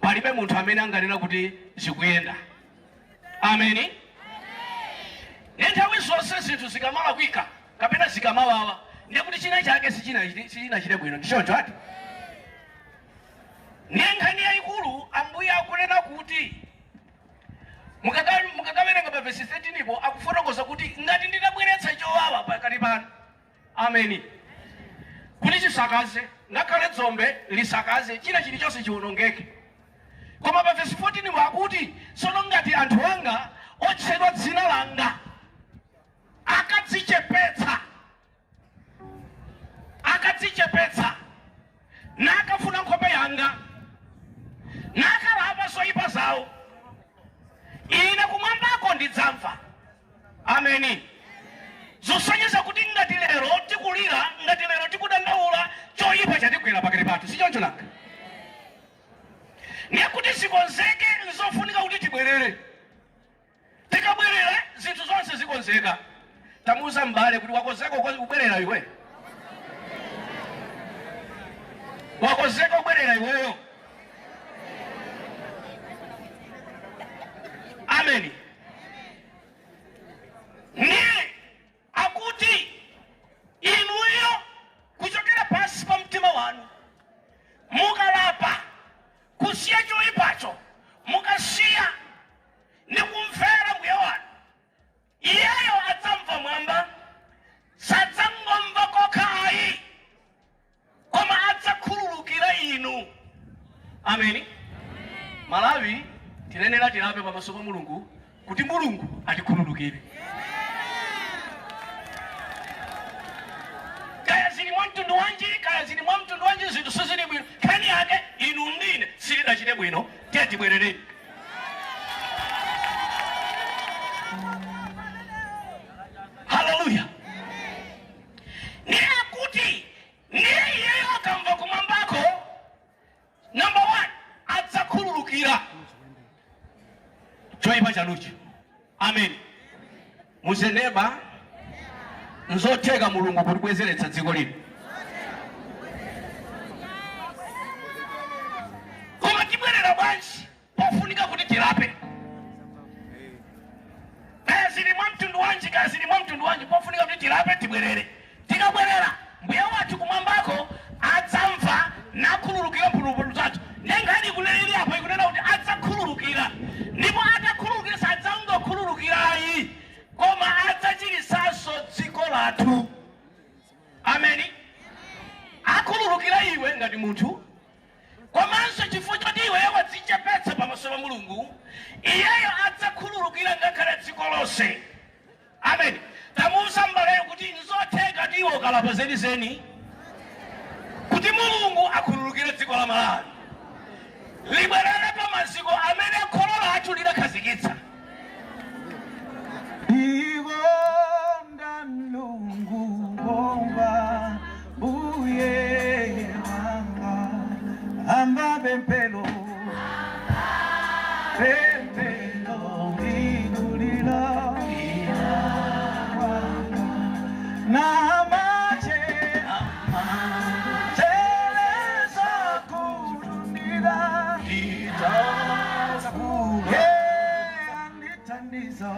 palibe munthu amene anganena kuti zikuyenda. Ameni. Ndi nthawi zonse zinthu zikamalakwika kapena zikamawawa, ndiye kuti china chake sichinachite bwino. Ndi choncho ati? Ndiye nkhani yayikulu, Ambuye akunena kuti mukakawerenga pa vesi 13 po akufotokoza kuti ngati nditabweretsa chowawa pakati panu, ameni, kuti chisakaze, ngakhale dzombe lisakaze, china chilichonse chiwonongeke. Koma pa vesi 14 po akuti tsono ngati anthu anga otchedwa dzina langa akadzichepetsa, akadzichepetsa nakafuna nkhope yanga, nakalapa zoyipa zawo, ine kumwambako ndidzamva. Ameni. kubwerera pakati pathu, si choncho nanga? Ndiye kuti zikonzeke, nzofunika kuti tibwerere. Tikabwerera, zinthu zonse zikonzeka. Tamuuza m'bale kuti wakonzeka kubwerera iwe? Wakonzeka kubwerera iweyo? Ameni. Ndiye akuti inuyo kuchokera pansi pa mtima wanu mukalapa, kusiya choyipacho, mukasiya ndi kumvera Mbuye wanu, iyeyo adzamva mwamba. Sadzangomva kokha ayi, koma adzakhululukira inu. Ameni. Malawi, tiyenera tilape pamaso pa Mulungu kuti Mulungu atikhululukire. Kaya zili mwa mtundu wanji, kaya zili mwa mtundu wanji, zinthu sizili bwino, nkhani yake inu ndine sitidachite bwino. Tiye tibwerereni. Haleluya. Ndiye akuti ndiye iyeyo akamva kumwambako, number 1, adzakhululukira choyipa chanuchi. Amen. Muzeneba, nzotheka Mulungu kutibwezeretsa dziko lino, koma tibwerera bwanji? Pofunika kuti tilape. Kaya zili mwa mtundu wanji, kaya zili mwa mtundu wanji, pofunika kuti tilape, tibwerere. Tikabwerera, Mbuye wathu kumwambako adzamva nakhululukira mphulupulu zathu. Ndiye nkhani ikunena ili apo, ikunena kuti adzakhululukira, ndipo atakhululukira sadzangokhululukira ayi, koma adzachiritsanso dziko lathu. Ameni. Akhululukira iwe ngati munthu, komanso chifukwa choti iweyo wadzichepetsa pamaso pa Mulungu, iyeyo adzakhululukira ngakhale dziko lonse. Ameni. Tamuuza m'baleyo kuti nzotheka kuti iwe ukalapa zenizeni kuti Mulungu akhululukire dziko la Malawi, libwerere pa maziko amene kholo lathu lidakhazikitsa. Ndikonda Mlungu bomba mbuye wanga amba pemphero pemphero ndikulira kwanga namache teleza kutundira andithandiza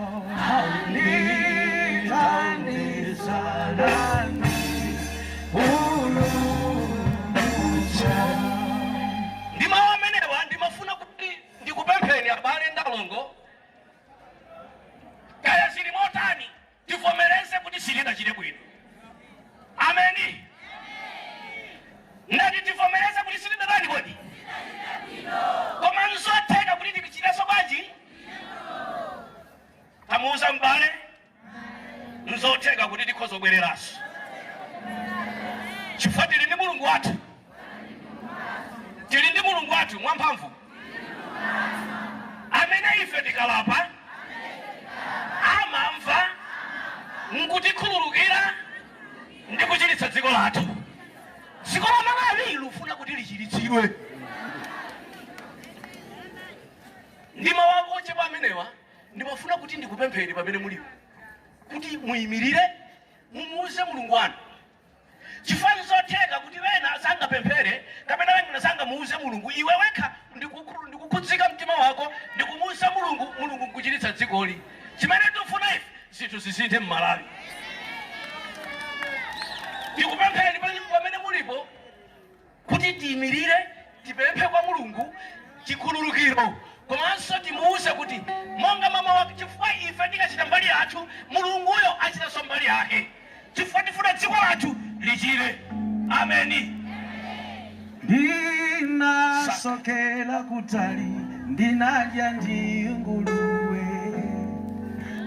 ndithandiza nani ulutsa. Ndi mawu amenewa ndimafuna kuti ndikupempheni, abale ndi alongo, kaya zili motani, tivomereze kuti sitinachite bwino. Ameni. Ndati tivomereze kuti sitidatani kodi, koma nzotheka kuti tichitenso bwanji? Tamuuza m'bale, nzotheka kuti tikhoza kubwereranso chifukwa tili ndi Mulungu wathu, tili ndi Mulungu wathu mwamphamvu amene ife tikalapa amamva nkutikhululukira ndi kuchiritsa dziko lathu. Dziko la Malawi lufuna kuti lichiritsidwe. Ndi mawu ochepa amenewa ndimafuna kuti ndikupempheni pamene mulipo kuti muyimirire, mumuuze Mulungu wanu, chifukwa nzotheka kuti wena sangapemphere kapena wena sangamuuze Mulungu. Iwe wekha ndikukhudzika mtima wako ndikumuuza Mulungu, Mulungu nkuchiritsa dzikoli. Chimene tikufuna ife, zinthu zisinthe m'Malawi. Ndikupempheni pamene mulipo kuti tiyimirire, tipemphe kwa Mulungu chikhululukiro, komanso timuuze kuti monga mama wake, chifukwa ife tikachita mbali yathu, Mulunguyo achitanso mbali yake, chifukwa tifuna dziko lathu lichire. Ameni. Ndinasokera kutali, ndinadya ndi nguluwe,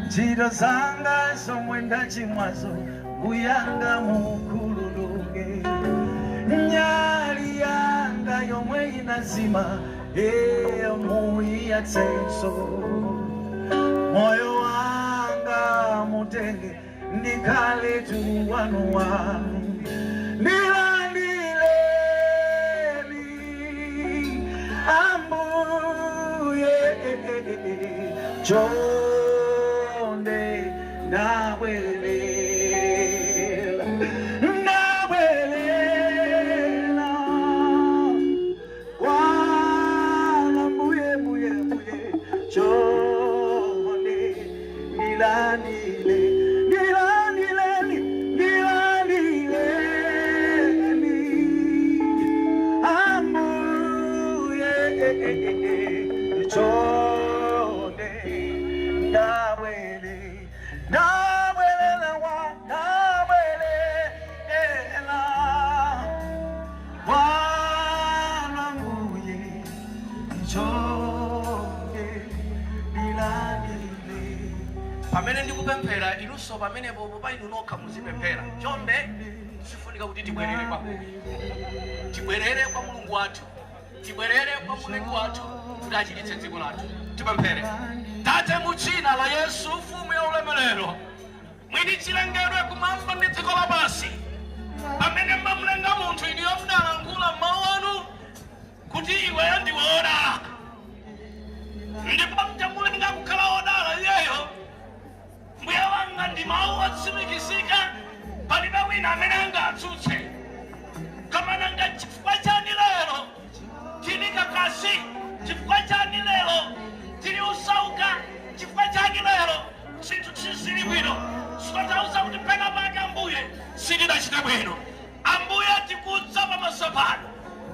ntchito zanga zomwe ndachimwazo, Mbuyanga mukhululuke. Nyali yanga yomwe inazima, e muiyatsenso. Moyo wanga mutenge, ndikhale tu wanu wanu. Ndilandile. Chonde ndabwerera, ndabwerera kwana mbuye, mbuye, mbuye. Chonde ndilandile, ndilandileni, ndilandileni, ambuye. Chonde ndabwere, ndabwerera wa ndabwerera kwana mbuye. Chonde ndilandile. Pamene ndikupemphera, inunso pamenepo pa inu nokha muzipemphera. Chonde, sifunika kuti tibwerere kwa Mulungu, tibwerere kwa Mulungu wathu, tibwerere kwa Mulengi wathu kuti achiritse dziko lathu. Tipemphere. Tate, mu dzina la Yesu, mfumu ya ulemerero, mwini chilengedwe kumwamba ndi dziko lapansi, pamene mamulenga munthu, iniyo mudalankhula mawu anu kuti iweyo ndiwe wodala, ndipo mtamulenga kukhala wodala iyeyo. Mbuye wanga, ndi mawu otsimikizika, palibe wina amene angatsutse. Koma nanga chifukwa chani lero tili kakasi? Chifukwa chani lero tili usauka? Chifukwa chani lero zinthu sizili bwino? Sikutanthauza kuti pena pake, Ambuye, sitinachite bwino. Ambuye, tikudza pamaso pano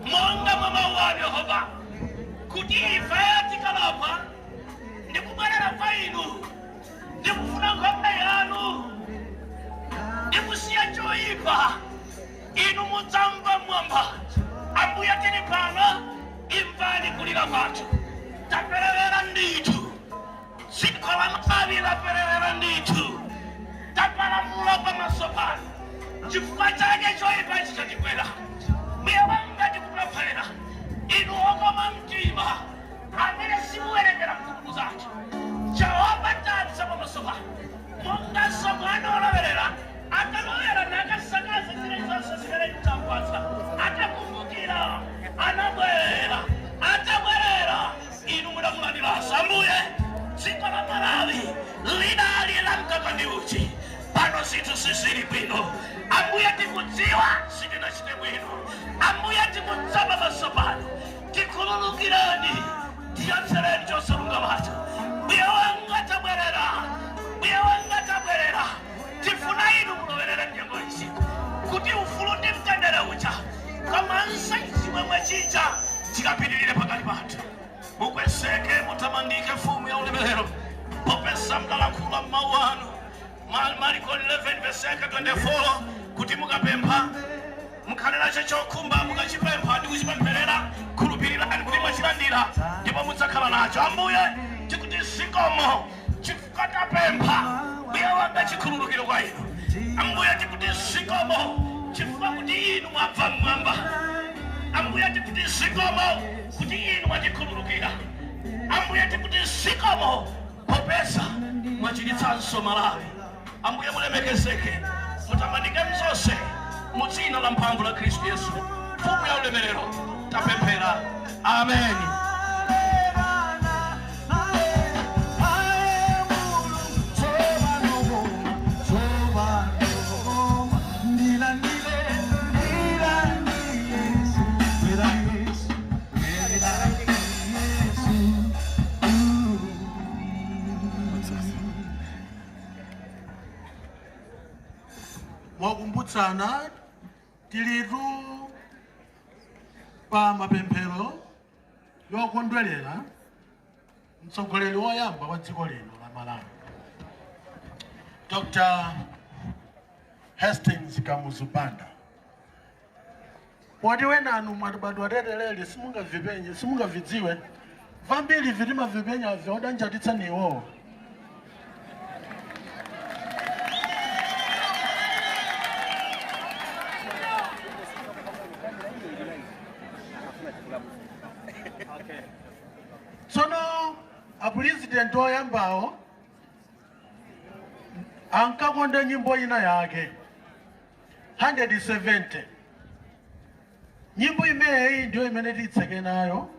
monga mwa mawu anu, Yehova, kuti ife tikalapa ndikubwerera kwa inu, ndikufuna nkhope yanu, ndikusiya choyipa, inu mudzamva mwamba. Ambuye, tili pano, imvani kulira kwathu. Taperewera ndithu, dziko la Malawi laperewera ndithu. Tapalamula pamaso pano, chifukwa chake choyipa ichi chatikwera. Mbuye wanga, tikupemphera inu okoma mtima amene simuwerengera mphulupulu zathu. Jehova, tadza pamaso pano monganso mwana olowerera atalowera nakasakaza zile zonse zimene mutampatsa, atakumbukira anabwerera, atabwerera inu mudamulandiranso. Ambuye, dziko la Malawi lidali la mkaka ndi uchi, pano zinthu sizili bwino. Ambuye, tikudziwa sitinachite bwino. Ambuye, tikudza pamaso pano, tikhululukireni, tiyotsereni chosalungamacho. Mbuye wanga, tabwerera. Mbuye wanga, tabwerera. Tifuna inu mulowerere mnyengo izi kuti ufulu ndi mtendere uja komanso chimwemwe chija chikapitirire pakati pathu. Mukwezeke, mutamandike, mfumu ya ulemerero, popeza mdalankhula m'mawu anu, Mariko 11 verse 24, kuti mukapempha, mukhale nacho chokhumba, mukachipempha ndi kuchipempherera, khulupirirani kuti mwachilandira ndipo mudzakhala nacho. Ambuye, tikuti zikomo chifukwa tapempha, mbuye wanga, chikhululukiro kwa inu. Ambuye, tikuti zikomo chifukwa kuti inu mwabva mmwamba. Ambuye, tikuti zikomo kuti inu mwatikhululukira. Ambuye, tikuti zikomo popeza mwachiritsanso Malawi. Ambuye, mulemekezeke, mutamandike mzonse. Mu dzina la mphamvu la Khristu Yesu, mfumu ya ulemerero, tapemphera, ameni. Mwakumbutsana, tilitu pa mapemphero yokondwerera mtsogoleri woyamba wa dziko lino la Malawi, Dr Hastings Kamuzu Banda. Poti wenanu mwatibadwa teteleli, simungavipenye, simungavidziwe vambiri vitimavipenya vyodanjatitsa niwo. Tsono apurezidenti oyambawo ankakonda nyimbo ina yake, 170. Nyimbo imeneyi ndiyo imene titseke nayo,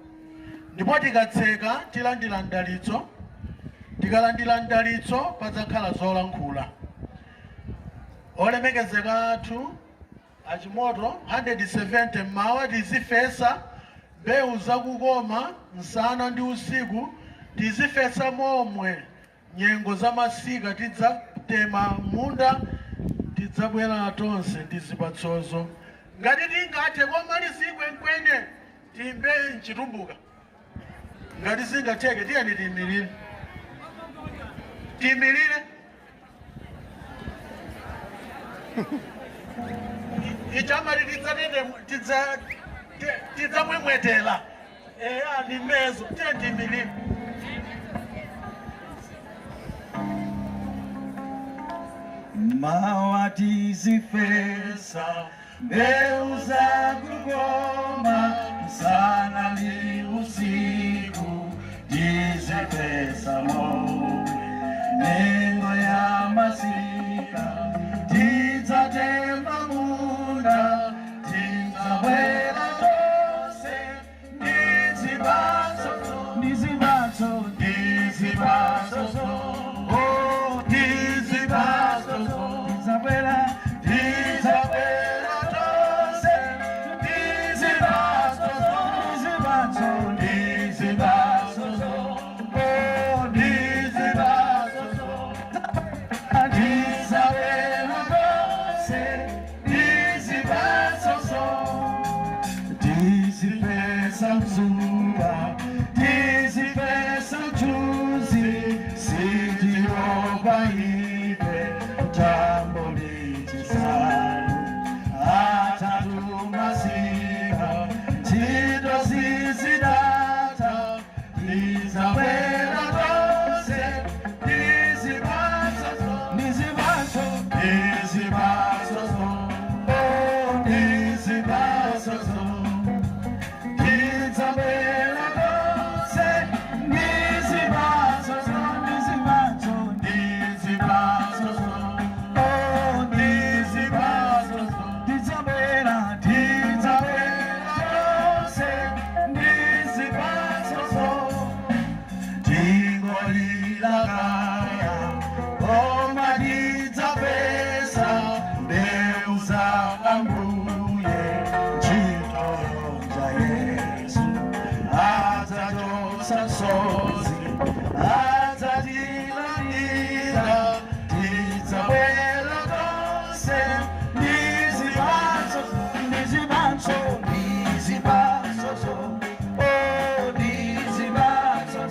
ndipo tikatseka tilandira mdalitso. Tikalandira mdalitso padzakhala zolankhula. Olemekezeka athu achimoto 170, mmawa tizifesa mbewu zakukoma msana ndi usiku, tizifesa momwe nyengo za masika, tidzatema munda, tidzabwera tonse ndi zipatsozo. Ngati tingathe komalizikwe nkwene timbe mchitumbuka, ngati zingatheke, tiyeni tiyimirire, tiyimirire. Ichamati tidzamwemwetera eya ndi mbezo. Tiye tiyimirire. Mawa tizifesa mbewu zakukoma msana ndi usiku, tizifesa momwe nyengo ya masika, tidzatema munda, tidzabwera tonse ndi zipatso, ndi zipatso, ndi zipatso, oh, ndi zipatso. Tidzabwera, tidzabwera tonse ndi zipatso, ndi zipatso, ndi zipatso, oh, ndi zipatso. Tidzabwera tonse ndi zipatso, tizifesa mzuka, tizifesa mchuzi, sitiopa ife tambo lichisanu atatu masika ntchito zizidata, tizabwera tonse ndizipatso, ndizipatso, ndizipatso, oh, ndizipatso. Tidzabwera tonse ndizipatso, ndizipatso, ndizipatso, oh, ndizipatso. Tidzabwera, tidzabwera tonse ndizipatso. Tingolila kaya koma tidzapesa mbeu za Ambuye, ntchito za Yesu adzachotsa msozi, adzatilandira, tidzabwera tonse ndizipatso, ndizipatso, ndizipatso, oh, ndizipatso.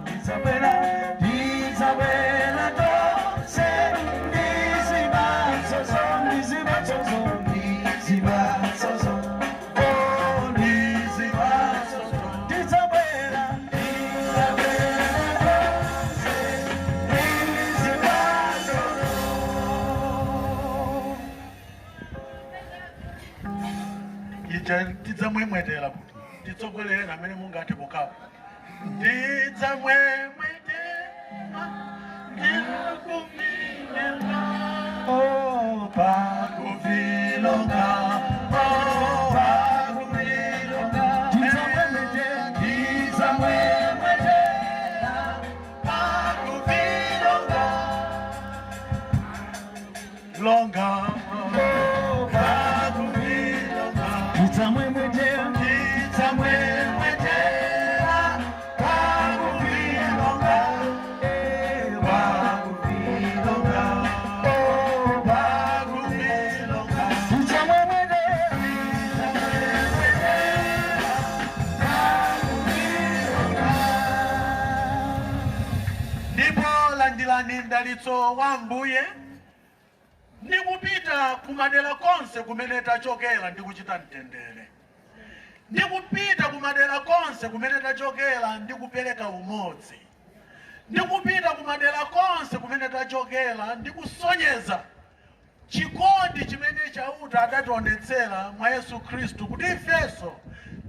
Tidzabwera, tidzabwera tonse ndizipatso, ndizipatso, ndizipatso, oh, ndizipatso. Tidzabwera, tidzabwera tonse ndizipatso. Ija tidzamwemwetera, titsogolera amene mungathe pokapo. Tidzamwemwetera ndikuvilonga, Oh, pakuvilonga, oh, pakuvilonga. Tidzamwemwetera, tidzamwemwetera, pakuvilonga. Longa. Oh, pakuvilonga. Tidzamwemwetera, tidzamwemwetera, pakuvilonga, eh, pakuvilonga, oh, pakuvilonga. Tidzamwemwetera, Ndipo landirani mdalitso wa Ambuye ndi kupita kumadera konse kumene tachokera ndi kuchita mtendere, ndi kupita kumadera konse kumene tachokera ndi kupereka umodzi, ndi kupita kumadera konse kumene tachokera ndi kusonyeza chikondi chimene Chauta adationetsera mwa Yesu Khristu, kuti ifenso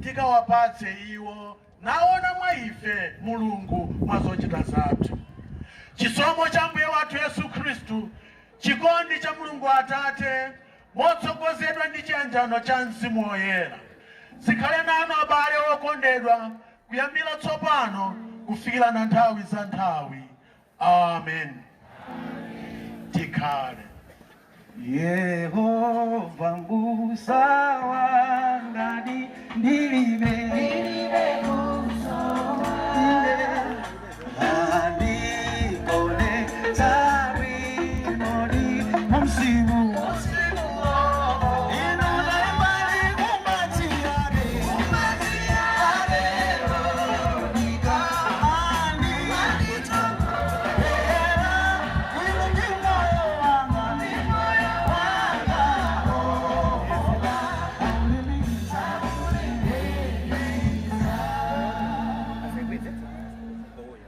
tikawapatse iwo naona mwa ife Mulungu mwa zochita zathu. Chisomo cha Mbuye wathu Yesu Khristu, chikondi cha Mulungu Atate motsogozedwa ndi chiyanjano cha Mzimu Woyera zikhale nanu, abale okondedwa, kuyambira tsopano kufikira na nthawi za nthawi. Amen. Tikhale. Yehova mbusa wanga ndilibe andikone bwinodi mumsimu inu naimbali kumatiade andi era inu ndi moyo wanga wanga ulimiza.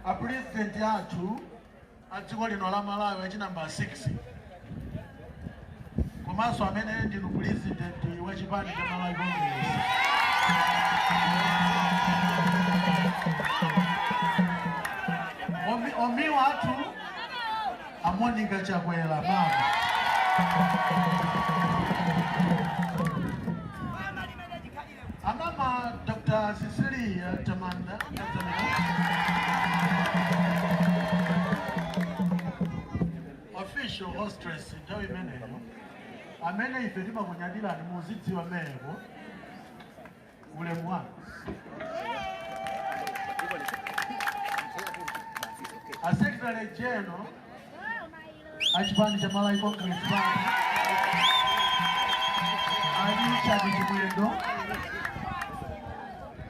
Apurezidenti athu a dziko lino la Malawi achinamba 6, komanso amene ndinu purezidenti wa chipani cha Malawi Congress, omiwa athu a Monica Chakwera, mama amama Dr. Cecilia Tamanda Tamanda, official hostess nthawi imeneyo, amene ife timakunyadirani, muzidziwa mmenepo ulemu wanu. A secretary general achipani cha Malawi Congress Party a Richard Chimwendo,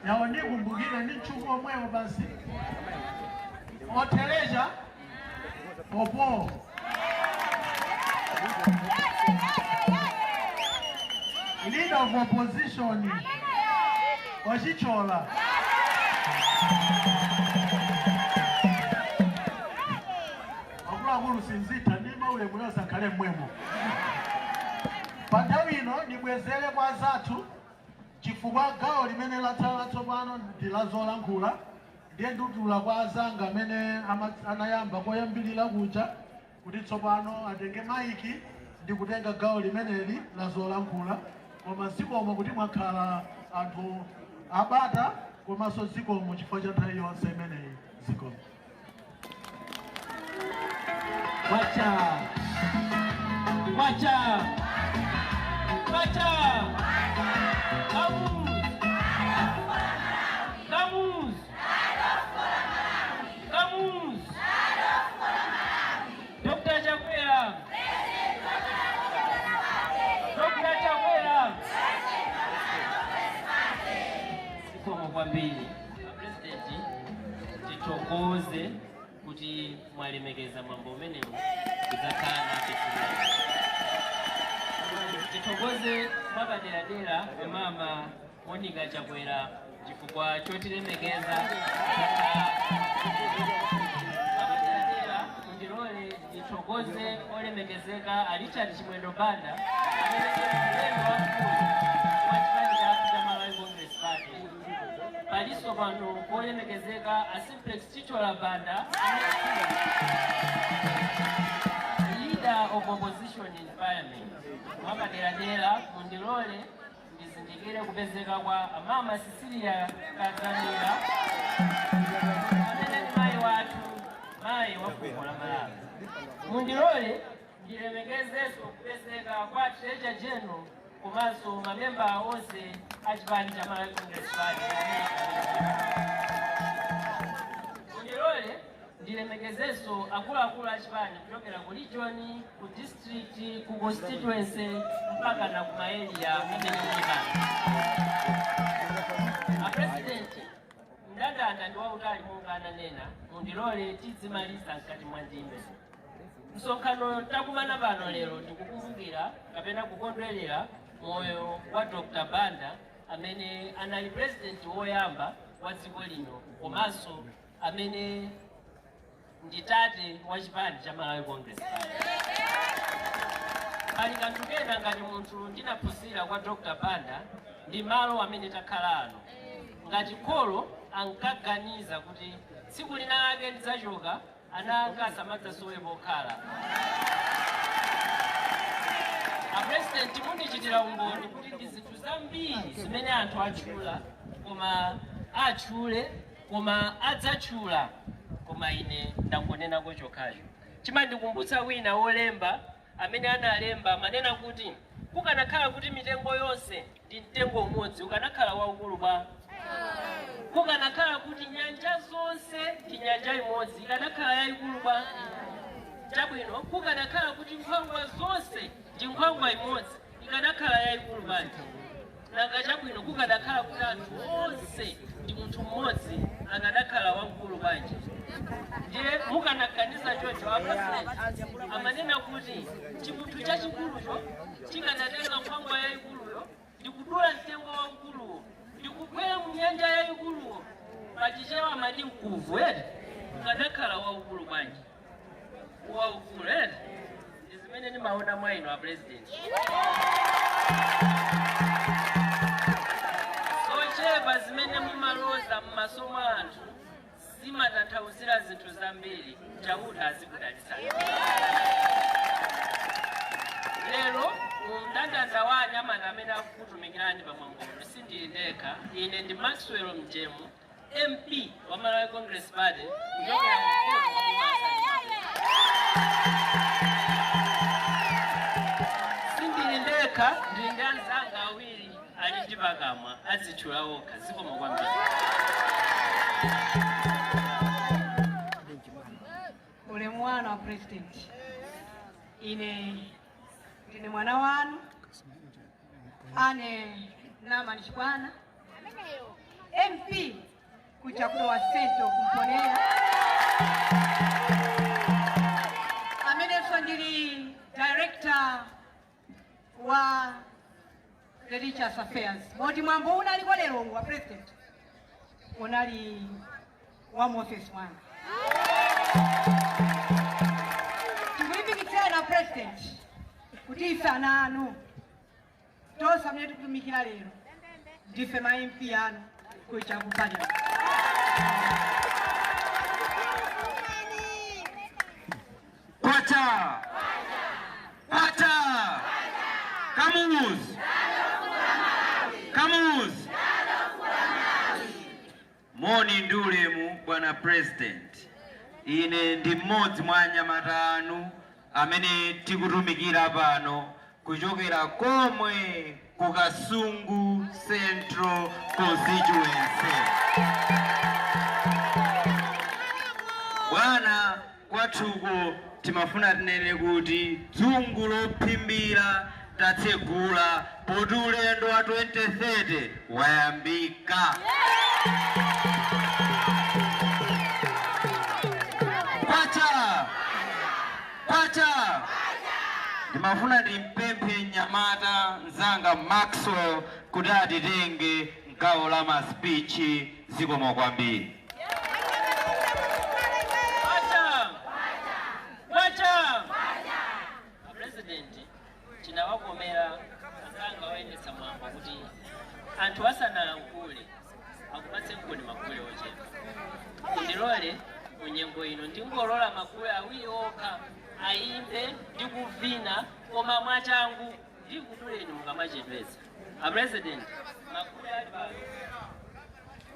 yawo ndikumbukire ndi mchungu omwewo basi oteleja popo. Leader of opposition wachichola akuluakulu, sinzitha ndima ulemu yonse akhale mmwemo. Pa nthawi ino ndibwezere kwa azathu, chifukwa gawo limene latsala latsopano ndi la zolankhula. Ndiye nditula kwa azanga amene anayamba koyambirira kuja kuti tsopano atenge maiki ndi kutenga gawo limeneli la zolankhula. Koma zikomo kuti mwakhala anthu abata, komanso zikomo chifukwa cha nthawi yonse imeneyi. Zikomo. Kwacha! Kwacha! Kwacha! Kamuzu! Kamuzu! Kamuzu! Dr. Chakwera! Dr. Chakwera! Zikomo kwambiri. President, tithokoze kuti mwalemekeza mwambo umenewu kudzakhala nafe tsiku. Tithokoze mwapaderadera mama Monica Chakwera chifukwa chotilemekeza. Mwapaderadera mundilole ndithokoze olemekezeka a Richard Chimwendo Banda amene ndi mlembi wamkulu wa chipani chathu cha Malawi Congress Party. Palinso pano olemekezeka a Simplex Chithyola Banda, leader of opposition in parliament. Mwapaderadera mundilole ndizindikire kupezeka kwa amama Cecilia Kadzamira amene ndi mayi wathu, mayi wa fuko la Malawi. Mundilole ndilemekezenso kupezeka kwa treasurer general komanso mamemba onse a chipani cha Malawi Congress Party amene. Mundilole ndilemekezenso akuluakulu a chipani kuchokera ku region, ku district, ku constituency mpaka na ku ma area amene muli pano. A president, mndandanda ndi wautali monga ananena, mundilole tidzimaliza mkati mwa ndime. Msonkhano takumana pano lero ndikukumbukira kapena kukondwerera moyo wa Dr. Banda amene anali president woyamba wa dziko lino komanso amene ndi tate wa chipani cha Malawi Congress Party. Pali kanthu kena ngati munthu ndinaphunzira kwa Dr. Banda ndi malo amene takhala ano. Ngati kholo ankaganiza kuti tsiku lina lake ndidzachoka, ana anga asamadzasowe pokhala. A president, mundichitira umboni kuti ndi zinthu zambiri zimene anthu atchula, koma atchule, koma adzatchula, koma Koma ine ndangonenako chokhacho. Chimandikumbutsa wina wolemba amene analemba manena kuti kukanakhala kuti mitengo yonse ndi mtengo umodzi, ukanakhala waukulu bwa? Kukanakhala kuti nyanja zonse ndi nyanja imodzi, ikanakhala yayikulu bwa? Chabwino, kukanakhala kuti nkhwangwa zonse ndi nkhwangwa imodzi, ikanakhala yayikulu bwanji? Nanga chabwino, kukanakhala kuti anthu onse ndi munthu mmodzi, akanakhala wamkulu bwanji? Ndiye mukanaganiza choncho, a President amanena kuti chimunthu chachikulucho chikanatenga nkhwangwa yayikuluyo ndikudula mtengo waukuluwo ndikugwera mu nyanja yayikuluwo, pachichewa amati mkuvu eti, ukanakhala waukulu bwanji? Waukulu eti? Ndi zimene ndimaona mwa inu a President. Zochepa zimene mumaloza m'maso mwa anthu zimatanthauzira zinthu zambiri. Chauta azikudalitsani. Lero mndandanda wa anyamata amene akukutumikirani pamwambono, sindili ndekha. Ine ndi Maxwell Mjemu, MP wa Malawi Congress Party kuchokera kumpoto kwa Mombasa. Sindili ndekha, ndili ndi anzanga awiri ali ndi pakamwa, azitchula okha. Zikomo kwambiri. Ulemu wanu wa President, ine ndine mwana wanu ane Namani Chibwana, MP kuja kudowa Central kumponera, amenenso ndili director wa Religious Affairs, moti mwambo unaliko lero wa President unali wa mu office mwanga. Tikulimbikitseni President kuti ife ana anu tonse amene tikutumikira lero ndife ma MP anu kuja ku Parliament. Kwacha! Kwacha! Kamuzu! Kamuzu! Moni ndi ulemu, bwana President. Ine ndi mmodzi mwa anyamata anu amene tikutumikira pano kuchokera komwe ku Kasungu Central Constituency. Bwana, kwathuko timafuna tinene kuti dzungu lophimbira tatsegula, poti ulendo wa 2030 wayambika. Kwacha! Kwacha! Ndimafuna ndimpemphe mnyamata mzanga Maxwell kuti atitenge mgawo la ma speech. Zikomo kwambiri. Kwacha! Kwacha! President, chinawakomera anzanga oyendetsa mwambo kuti anthu asanalankhule akupatse mkoni magule ochepa. Ndilole munyengo ino ndingolola magule awiri okha ayimbe ndi kuvina, koma mwachangu, ndikutuleni mukamachedwetsa. A President, magule ali pano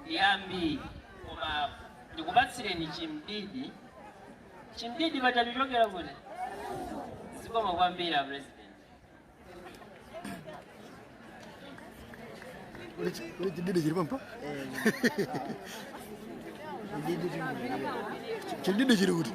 ndi ambiri, koma ndikupatsireni chimdidi. Chimdidi pachachichokera kuti. Zikomo kwambiri, a President. Kuli chididi chili pampa. Chididi chili kuti?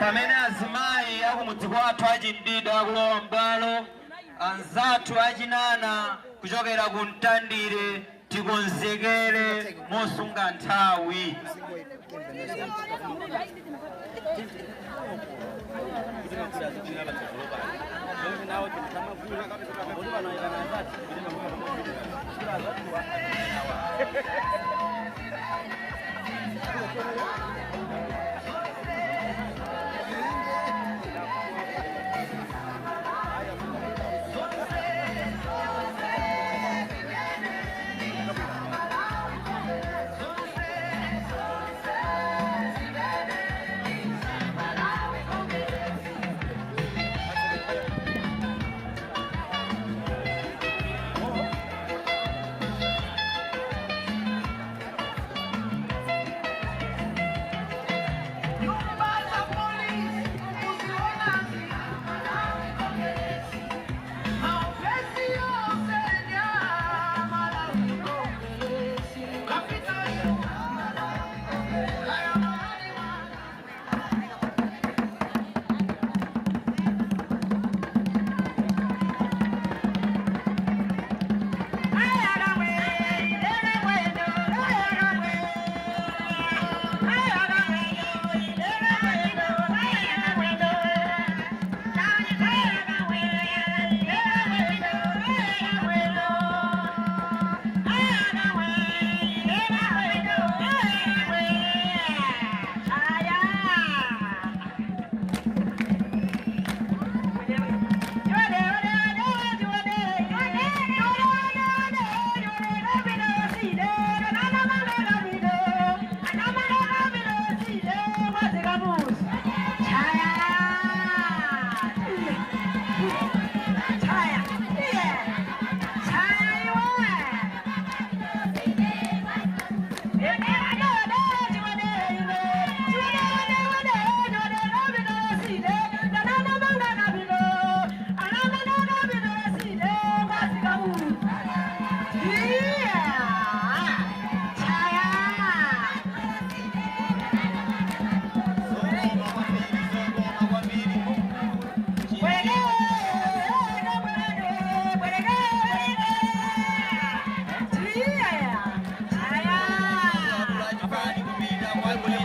Pamene azimayi akumudzi kwathu achimdidi akulowa m'bwalo, anzathu achinana kuchokera ku Mtandire, tikonzekere mosunga nthawi.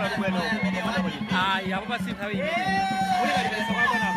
Ayi, apo pasi nthawi imene muli kalipesa kwabwana.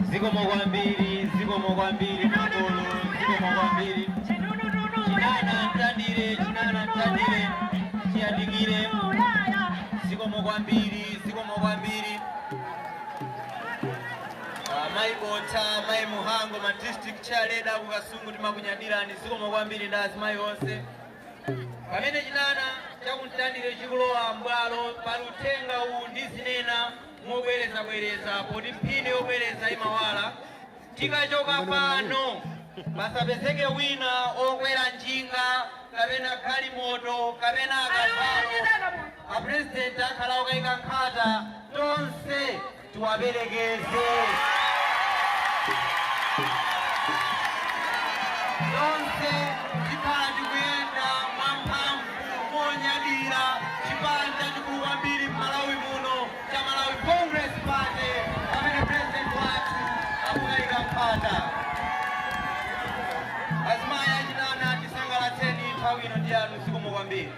Zikomo kwambiri, zikomo kwambiri makolo, zikomo kwambiri. Chinana mtandire, chinana mtandire, chiyandikire. Zikomo kwambiri, zikomo kwambiri. Mayi Bota, mayi Muhango, ma district chair leader ku Kasungu, timakunyadirani. Zikomo kwambiri ndi azimayi onse. Pamene chinana chakumtandire chikulowa mbwalo, pali uthenga uwu ndizinena mobwerezabwereza poti mphini yobwereza imawala. Tikachoka pano pasapezeke wina okwera njinga kapena galimoto kapena akavalo. Apurezidenti akhala okayika nkhata, tonse tiwaperekeze. Tonse tikhala tikuyenda mwamphamvu monyadira chipani chachikulu kwambiri m'Malawi muno cha Malawi Congress Party pamene president wathu akukayika nkhata. Azimayi achinana, tisangalatseni, nthawi ino ndi yanu. Zikomo kwambiri.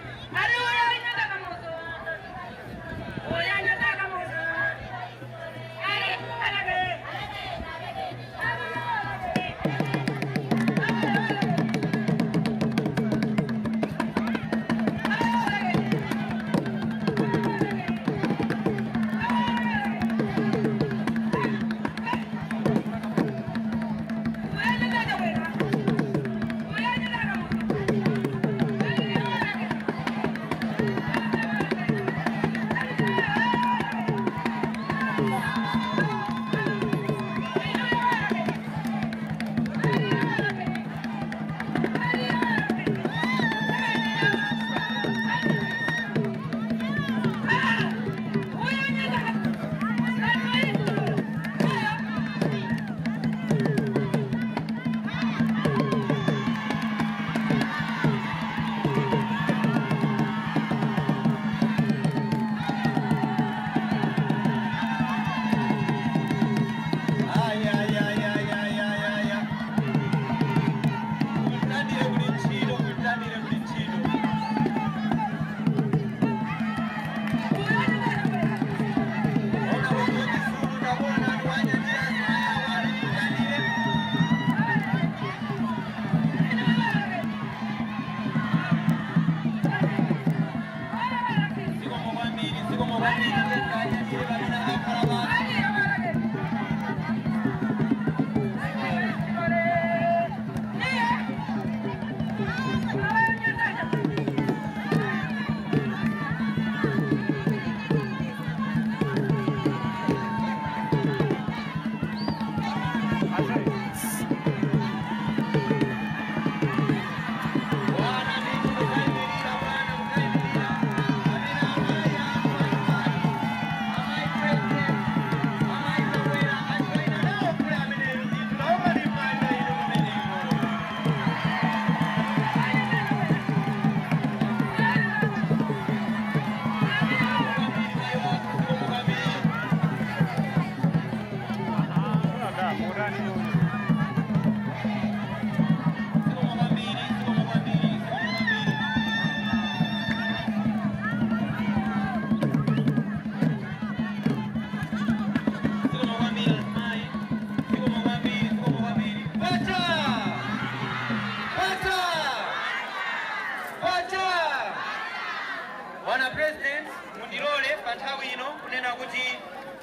Bwana President, mundilole pa nthawi ino kunena kuti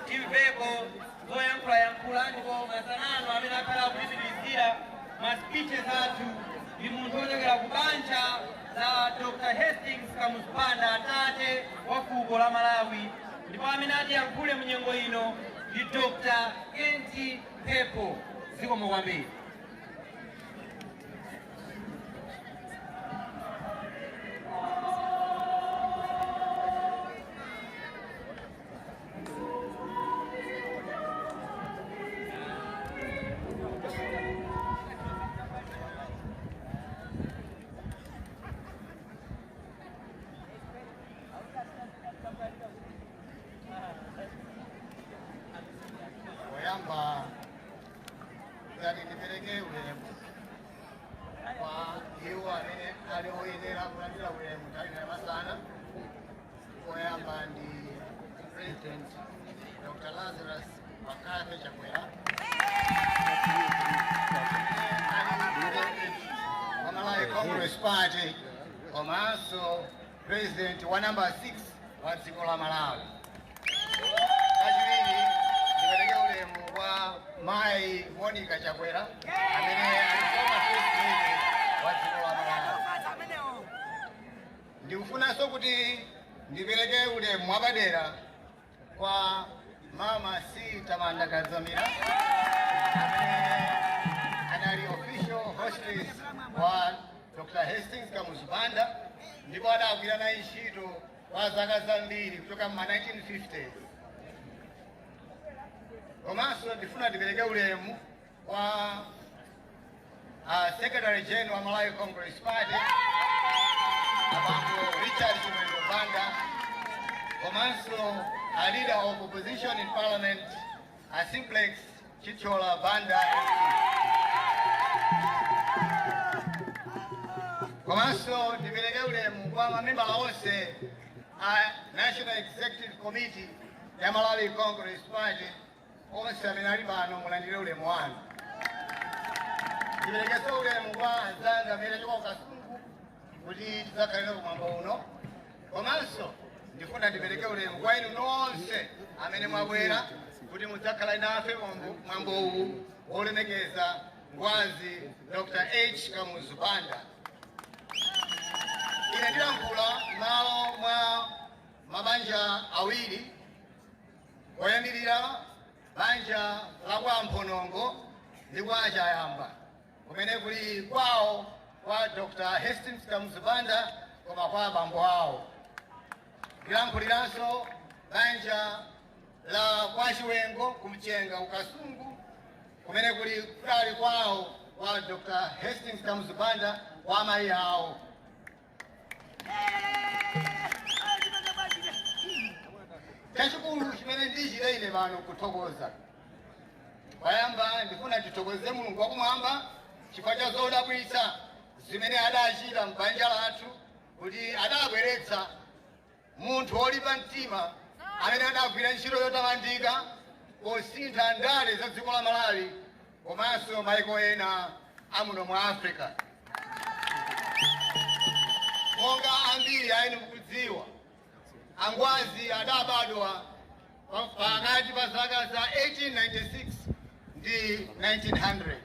timveko zoyankhulayankhula, ndipo masanano amene akhala akutipitirizira ma speeches athu ndi munthu wochokera ku banja la Dr. Hastings Kamuzu Banda, atate wa fuko la Malawi, ndipo amene atiyankhule mu nyengo ino ndi Dr. Enti Mphepo. Zikomo kwambiri. Poyamba ngati ndipereke ulemu kwa iwo amene ali oyenera kulandira ulemu nthawi ino yamasana. Poyamba ndi President Dr. Lazarus McCarthy Chakwera, amene ali wa Malawi Congress Party komanso president wa number 6 wa dziko la Malawi. Kachiwiri, ndipereke ulemu kwa Mayi Monica Chakwera, amene ali former first lady wa dziko la Malawi. Ndikufunanso kuti ndipereke ulemu wapadera kwa Mama C Tamanda Kadzamira, amene anali official hostess wa Dr. Hastings Kamuzu Banda ndipo adagwira naye ntchito kwa zaka zambiri kuchoka ma 1950s. Komanso ndifuna ndipereke ulemu kwa Secretary General wa Malawi Congress Party, Abambo Richard Chimwendo Banda, komanso a Leader of Opposition in Parliament, a Simplex Chithyola Banda. Komanso ndipereke ulemu kwa mamembala onse a National Executive Committee ya Malawi Congress Party, onse amene ali pano, mulandire ulemu wanu. Ndiperekenso ulemu kwa anzanga amene achoka ku Kasungu kuti tidzakhalire kumwambo uno. Komanso ndifuna ndipereke ulemu kwa inu nonse amene mwabwera kuti mudzakhale nafe mwambo uwu wolemekeza ngwazi Dr. H Kamuzu Banda. Ine ndilankhula m'malo mwa mabanja awiri: oyambirira, banja la kwa Mphonongo ndi kwa Chayamba, kumene kuli kwawo kwa Dr. Hastings Kamuzu Banda koma kwa abambo awo. Ndilankhuliranso banja la kwa Chiwengo kumchenga kuKasungu, kumene kuli kutali kwawo kwa Dr. Hastings Kamuzu Banda kwa amayi awo. Chachikulu chimene ndichite ine pano kuthokoza. Poyamba ndifuna ndithokoze Mulungu wakumwamba chifukwa cha zodabwitsa zimene adachita m'banja lathu, kuti adabweretsa munthu wolimba mtima amene adagwira ntchito yotamandika posintha ndale za dziko la Malawi komanso maiko ena amuno mu Africa. Monga ambiri a inu mukudziwa, angwazi adabadwa pakati pa zaka za 1896 ndi 1900.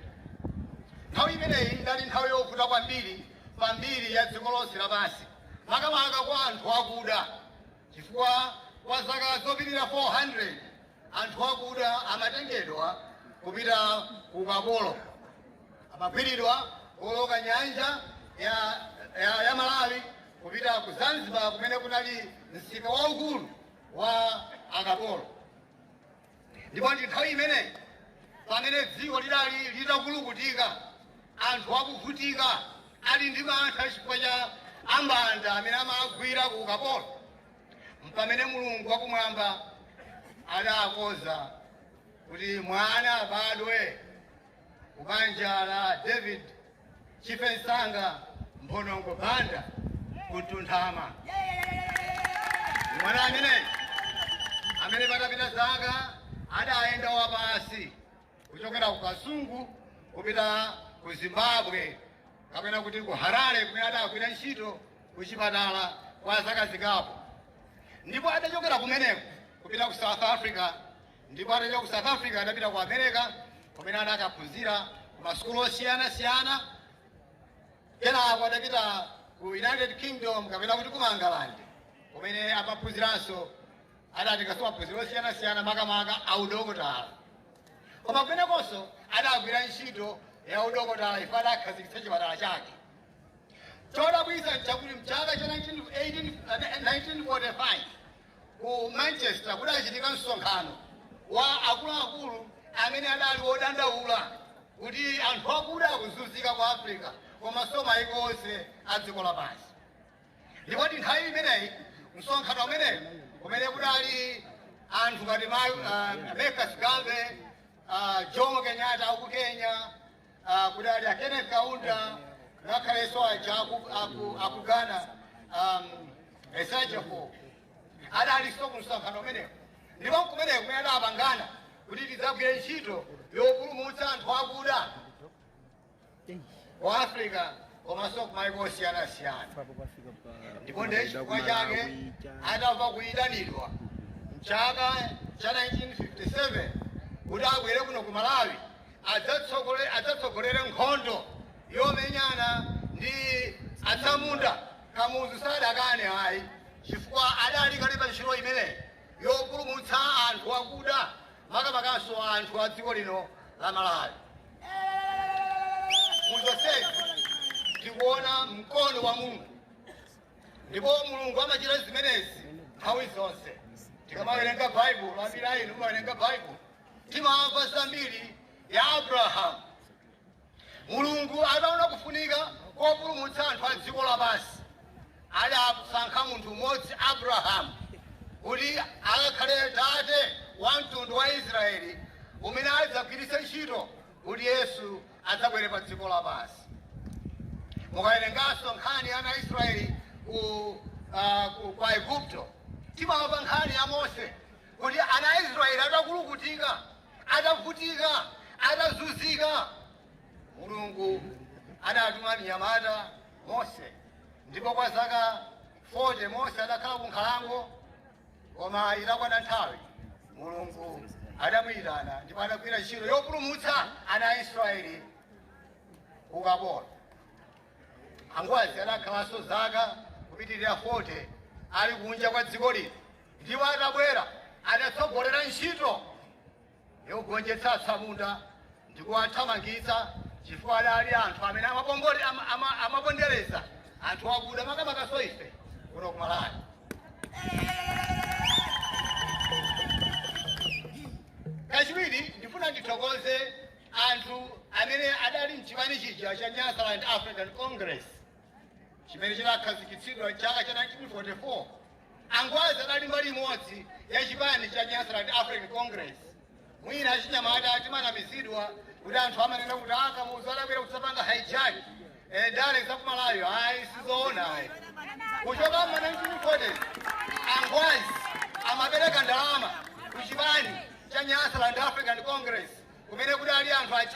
Nthawi imeneyi idali nthawi yovuta kwambiri pambiri ya dziko lonse lapansi, makamaka kwa anthu akuda, chifukwa kwa zaka zopitirira 400 anthu akuda amatengedwa kupita ku ukapolo, amagwiridwa kuwoloka nyanja ya Malawi kupita ku Zanzibar, kumene kunali msika waukulu wa akapolo. Ndipo ndi nthawi imeneyi pamene dziko lidali litakulukutika, anthu akuvutika, ali ndi mantha chifukwa cha ambanda amene amagwira ku ukapolo, pamene Mulungu wakumwamba adakonza kuti mwana abadwe ku banja la David Chifensanga Mphonongo Banda ku Mtunthama. Mwana ameneyi amene patapita zaka adayenda wapansi kuchokera ku Kasungu kupita ku Zimbabwe, kapena kuti ku Harare, kumene adagwira ntchito ku chipatala kwa zaka zingapo. Ndipo adachokera kumeneko kupita ku South Africa, ndipo atachoka ku South Africa adapita ku America, kumene adakaphunzira ku masukulu osiyanasiyana. Kenako adapita ku United Kingdom, kapena kuti ku Mangalande, kumene amaphunziranso, adatenganso maphunziro osiyanasiyana, makamaka audokotala. Koma kumenekonso adagwira ntchito ya udokotala ife adakhazikitsa chipatala chake. Chodabwitsa nchakuti mchaka cha 1945 ku Manchester kudachitika msonkhano wa akuluakulu amene adali wodandaula kuti anthu akuda akuzunzika ku Africa komanso maiko onse a dziko lapansi. Ndipo ndi nthawi imeneyi, msonkhano umeneyi, kumene kudali anthu ngati Marcus Garvey, Jomo Kenyatta aku Kenya, kudali a Kenneth Kaunda, ngakhalenso aja aku Ghana, Osagyefo, adalinso ku msonkhano umenewo. Ndipo kumeneko kumene adapangana kuti tidzagwire ntchito yopulumutsa anthu akuda ku Africa komanso ku maiko osiyanasiyana. Ndipo ndiye chifukwa chake atamva kuyitanidwa mchaka cha 1957 kuti abwere kuno ku Malawi adzatsogolere nkhondo yomenyana ndi atsamunda, Kamuzu sadakane ayi, chifukwa adali kale pa ntchito imeneyi yopulumutsa anthu akuda, makamakanso anthu a dziko lino la Malawi. Muzonsezi tikuona mkono wa Mulungu, ndipo Mulungu amachita zimenezi nthawi zonse. Tikamawerenga Baibulo, ambiri a inu mumawerenga Baibulo, timamva zambiri ya Abrahamu. Mulungu ataona kufunika kopulumutsa anthu a dziko lapansi, adasankha munthu mmodzi, Abrahamu, kuti akakhale tate wa mtundu wa Israeli umene adzagwiritse ntchito kuti Yesu adzabwere pa dziko lapansi. Mukawerenganso nkhani ya ana Israeli ku Igupto, timamva nkhani ya Mose, kuti ana a Israeli atakulukutika, atavutika, atazunzika, Mulungu adatuma mnyamata Mose, ndipo kwa zaka 40 Mose adakhala ku nkhalango. Koma itakwana nthawi, Mulungu adamuyitana ndipo adagwira ntchito yopulumutsa ana a Israeli ukapolo. Angwazi adakhalanso zaka kupitirira 40 ali kunja kwa dziko lino, ndipo atabwera adatsogolera ntchito yogonjetsa atsamunda ndi kuwathamangitsa, chifukwa adali anthu amene amapondereza anthu akuda, makamakaso ife kuno ku Malawi. Kachiwiri, ndifuna ndithokoze anthu amene adali mchipani chija cha Nyasaland African Congress chimene chinakhazikitsidwa chaka cha 1944. Angwazi adali mbali imodzi ya chipani cha Nyasaland African Congress. Mwina achinyamata timanamizidwa kuti anthu amanena kuti aKamuzu adabwera kudzapanga hijack ndale za kumalawi. Ayi, sizoona ayi. Kuchoka ma 1940s Angwazi amapereka ndalama ku chipani cha Nyasaland African Congress, kumene kudali anthu a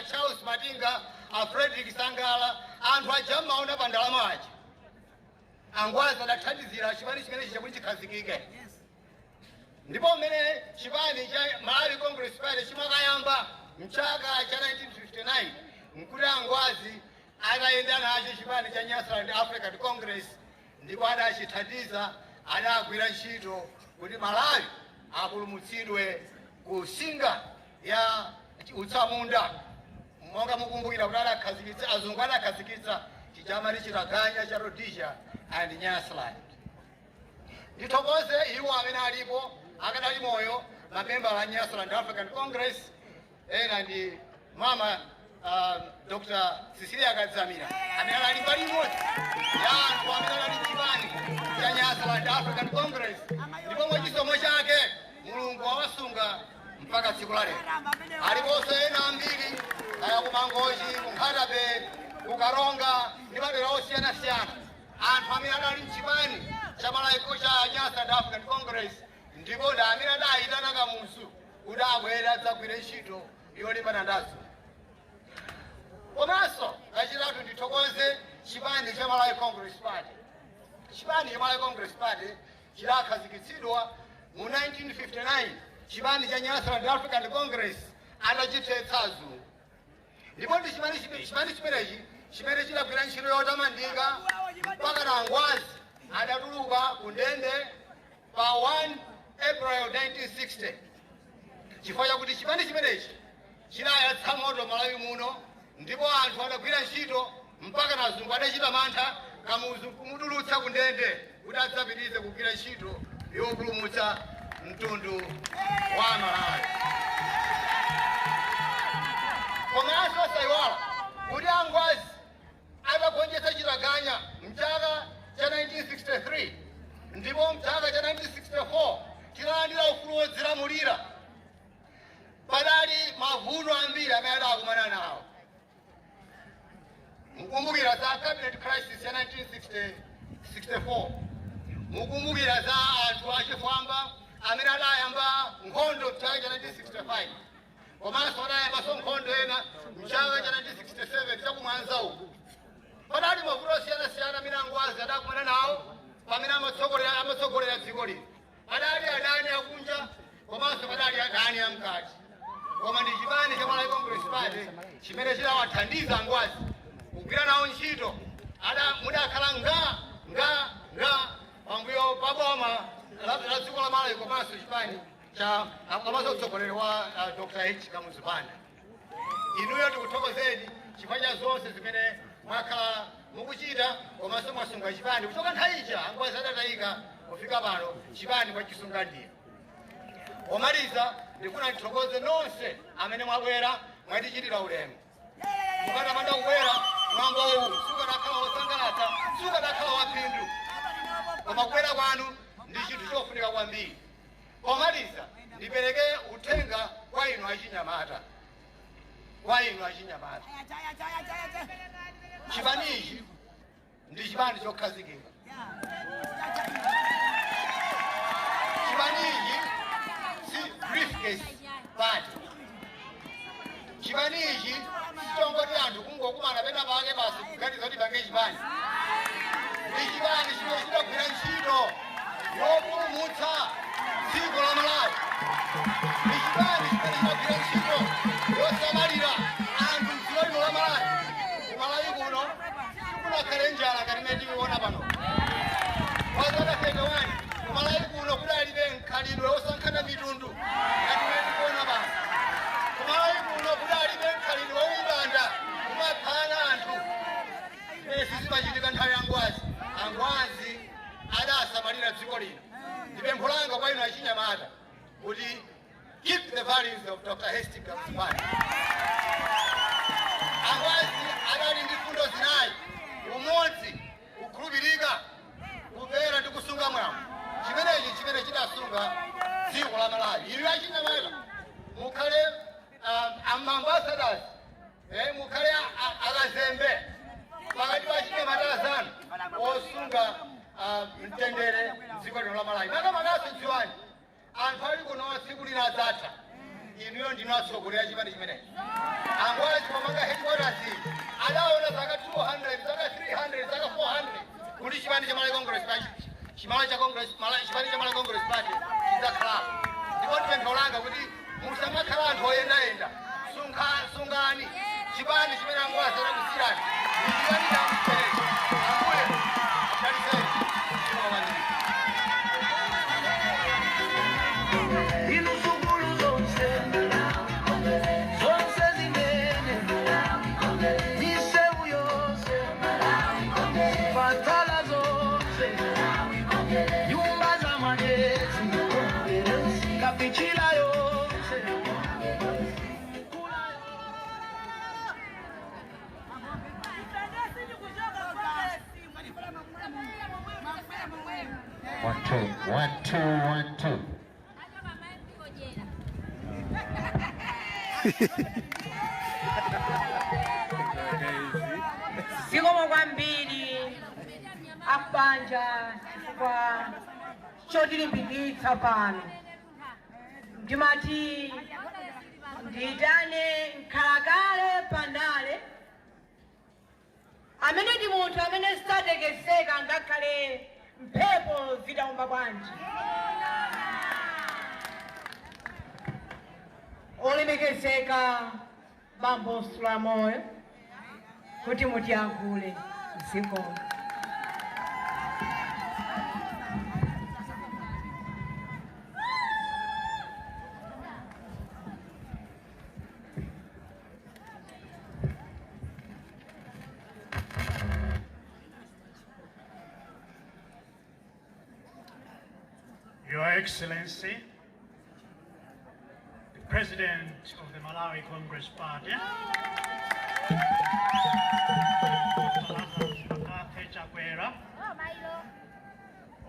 Charles Matinga, a Frederick Sangala, anthu aja mmaona pa ndalama aja. Angwazi adathandizira chipani chimenechi chakuti chikhazikike. Ndipo mmene chipani cha Malawi Congress Party chimakayamba mchaka cha 1959, nkuti Angwazi atayenda nacho chipani cha Nyasaland African Congress, ndipo adachithandiza, adagwira ntchito kuti Malawi apulumutsidwe ku singa ya utsamunda. Monga mukumbukira kuti adakhazikitsa, azungu adakhazikitsa chichamati chitaganya cha Rhodesia and Nyasaland. Ndithokoze iwo amene alipo akadali moyo, mamembala a Nyasaland African Congress. Ena ndi mama Dr Cecilia Kadzamira, amene anali mbali imodzi ya anthu amene anali mchipani cha Nyasaland African Congress, ndipo mwachisomo chake Mulungu wawasunga mpaka tsiku la lero. Aliponso ena ambiri, kaya kuMangochi, kuNkhata Bay, kuKaronga ndi madera osiyanasiyana, anthu amene adali mchipani cha Malawi cha Nyasaland African Congress, ndipo ndi amene adayitana Kamuzu kuti abwere adzagwire ntchito yolimbana ndazo. Komanso kachitatu, ndithokoze chipani cha Malawi Congress Party. Chipani cha Malawi Congress Party Chidakhazikitsidwa mu 1959 chipani cha Nyasaland African Congress atachithetsa azungu, ndipo ndi chipani chimenechi chimene chidagwira ntchito yotamandika mpaka na Angwazi adatuluka ku ndende pa 1 April 1960, chifukwa chakuti chipani chimenechi chidayatsa moto Malawi muno, ndipo anthu adagwira ntchito mpaka na azungu adachita mantha, Kamuzu kumutulutsa ku ndende kuti adzapitirize kugwira ntchito yopulumutsa mtundu wa Malawi. Komanso osayiwala kuti Angwazi atagonjetsa chitaganya mchaka cha 1963 ndipo mchaka cha 1964 tinalandira ufulu wodzilamulira, padali mavuto ambiri amene adakumana nawo. Mukumbukira za cabinet crisis ya 1964, mukumbukira za anthu achifwamba amene adayamba nkhondo mchaka cha 1965, komanso adayambanso nkhondo ena mchaka cha 1967 chakumwanza uku. Padali mavuto osiyanasiyana amene Angwazi adakumana nawo pamene amatsogolera dziko lino. Padali adani akunja komanso padali adani amkati, koma ndi chipani cha Malawi Congress Party chimene chidawathandiza Angwazi kugwira nawo ntchito. Ada mudakhala nga nga nga pambuyo pa boma la dziko la Malawi komanso chipani cha komanso utsogoleri wa Dr. H Kamuzu Banda. Inuyo tikuthokozeni chifukwa cha zonse zimene mwakhala mukuchita, komanso mwasunga chipani kuchoka nthawi ija Angwazi adatayika kufika pano, chipani mwachisunga ndiye. Pomaliza, ndifuna ndithokoze nonse amene mwabwera, mwatichitira ulemu. Mukanapanda kubwera, mwambo uwu sukanakhala wosangalatsa, sukanakhala waphindu, koma kubwera kwanu ndi chinthu chofunika kwambiri. Pomaliza, ndipereke uthenga kwa inu achinyamata, kwa inu achinyamata. Chipani ichi ndi chipani chokhazikika. Chipani ichi si briefcase party. Chipani ichi sichongoti anthu kungokumana pena pake basi kuganiza kuti pange chipani. Ndi chipani chimene chidagwira ntchito yopulumutsa dziko la Malawi. Ndi chipani chimene chidagwira ntchito yosamalira anthu mdziko lino la Malawi. Ku Malawi kuno sikunakhale njala ngati imene tikuiona pano kwa zaka 31. Ku Malawi kuno kudalibe mkhalidwe wosankhana mitundu ngati imene tikuona pano. Ku Malawi kuno kudalibe mkhalidwe waumbanda, kumaphana anthu, zimene sizimachitika nthawi ya Angwazi. Angwazi adasamalira dziko lino. Ndi pempho langa kwa inu achinyamata kuti keep the values of Dr. Hastings Kamuzu Banda. Angwazi adali ndi fundo zinayi: umodzi, kukhulupirika, kumvera ndi kusunga mwambo. Chimenechi chimene chidasunga dziko la Malawi. Inu achinyamata mukhale ambassadors, mukhale akazembe pakati pa achinyamata azanu osunga mtendere mdziko lino la Malawi. Makamakaso dziwani, anthu ali kuno tsiku lina adzatha. Inuyo ndinu atsogolera chipani chimenechi. Angwazi pomanga headquarters adaona zaka 200, zaka 300, zaka 400 kuti chipani cha Malawi Congress Party, chimalawi cha Congress, chipani cha Malawi Congress Party chidzakhalapo. Ndipo ndipempho langa kuti musamakhala anthu oyendayenda. Sungani chipani chimene Angwazi adakusiyirani. Ndi chipani cha chimenechi. Ambuye akudalitseni. Zikomo kwambiri. Inu sukulu zonse, zonse zimene, misewu yonse, zipatala zonse, nyumba za magetsi, kapichila yonse. One, two, one, two, one, two. Zikomo kwambiri akubanja chifukwa chotilimbikitsa pano. Ndimati ndiyitane nkhalakale pandale amene ndi munthu amene satekeseka ngakhale Mphepo zitaomba bwanji. Olemekezeka Bambo Sulamoyo, kuti mutiyankhule. Zikomo. Your Excellency, the President of the Malawi Congress Party, Dr. McCarthy Chakwera,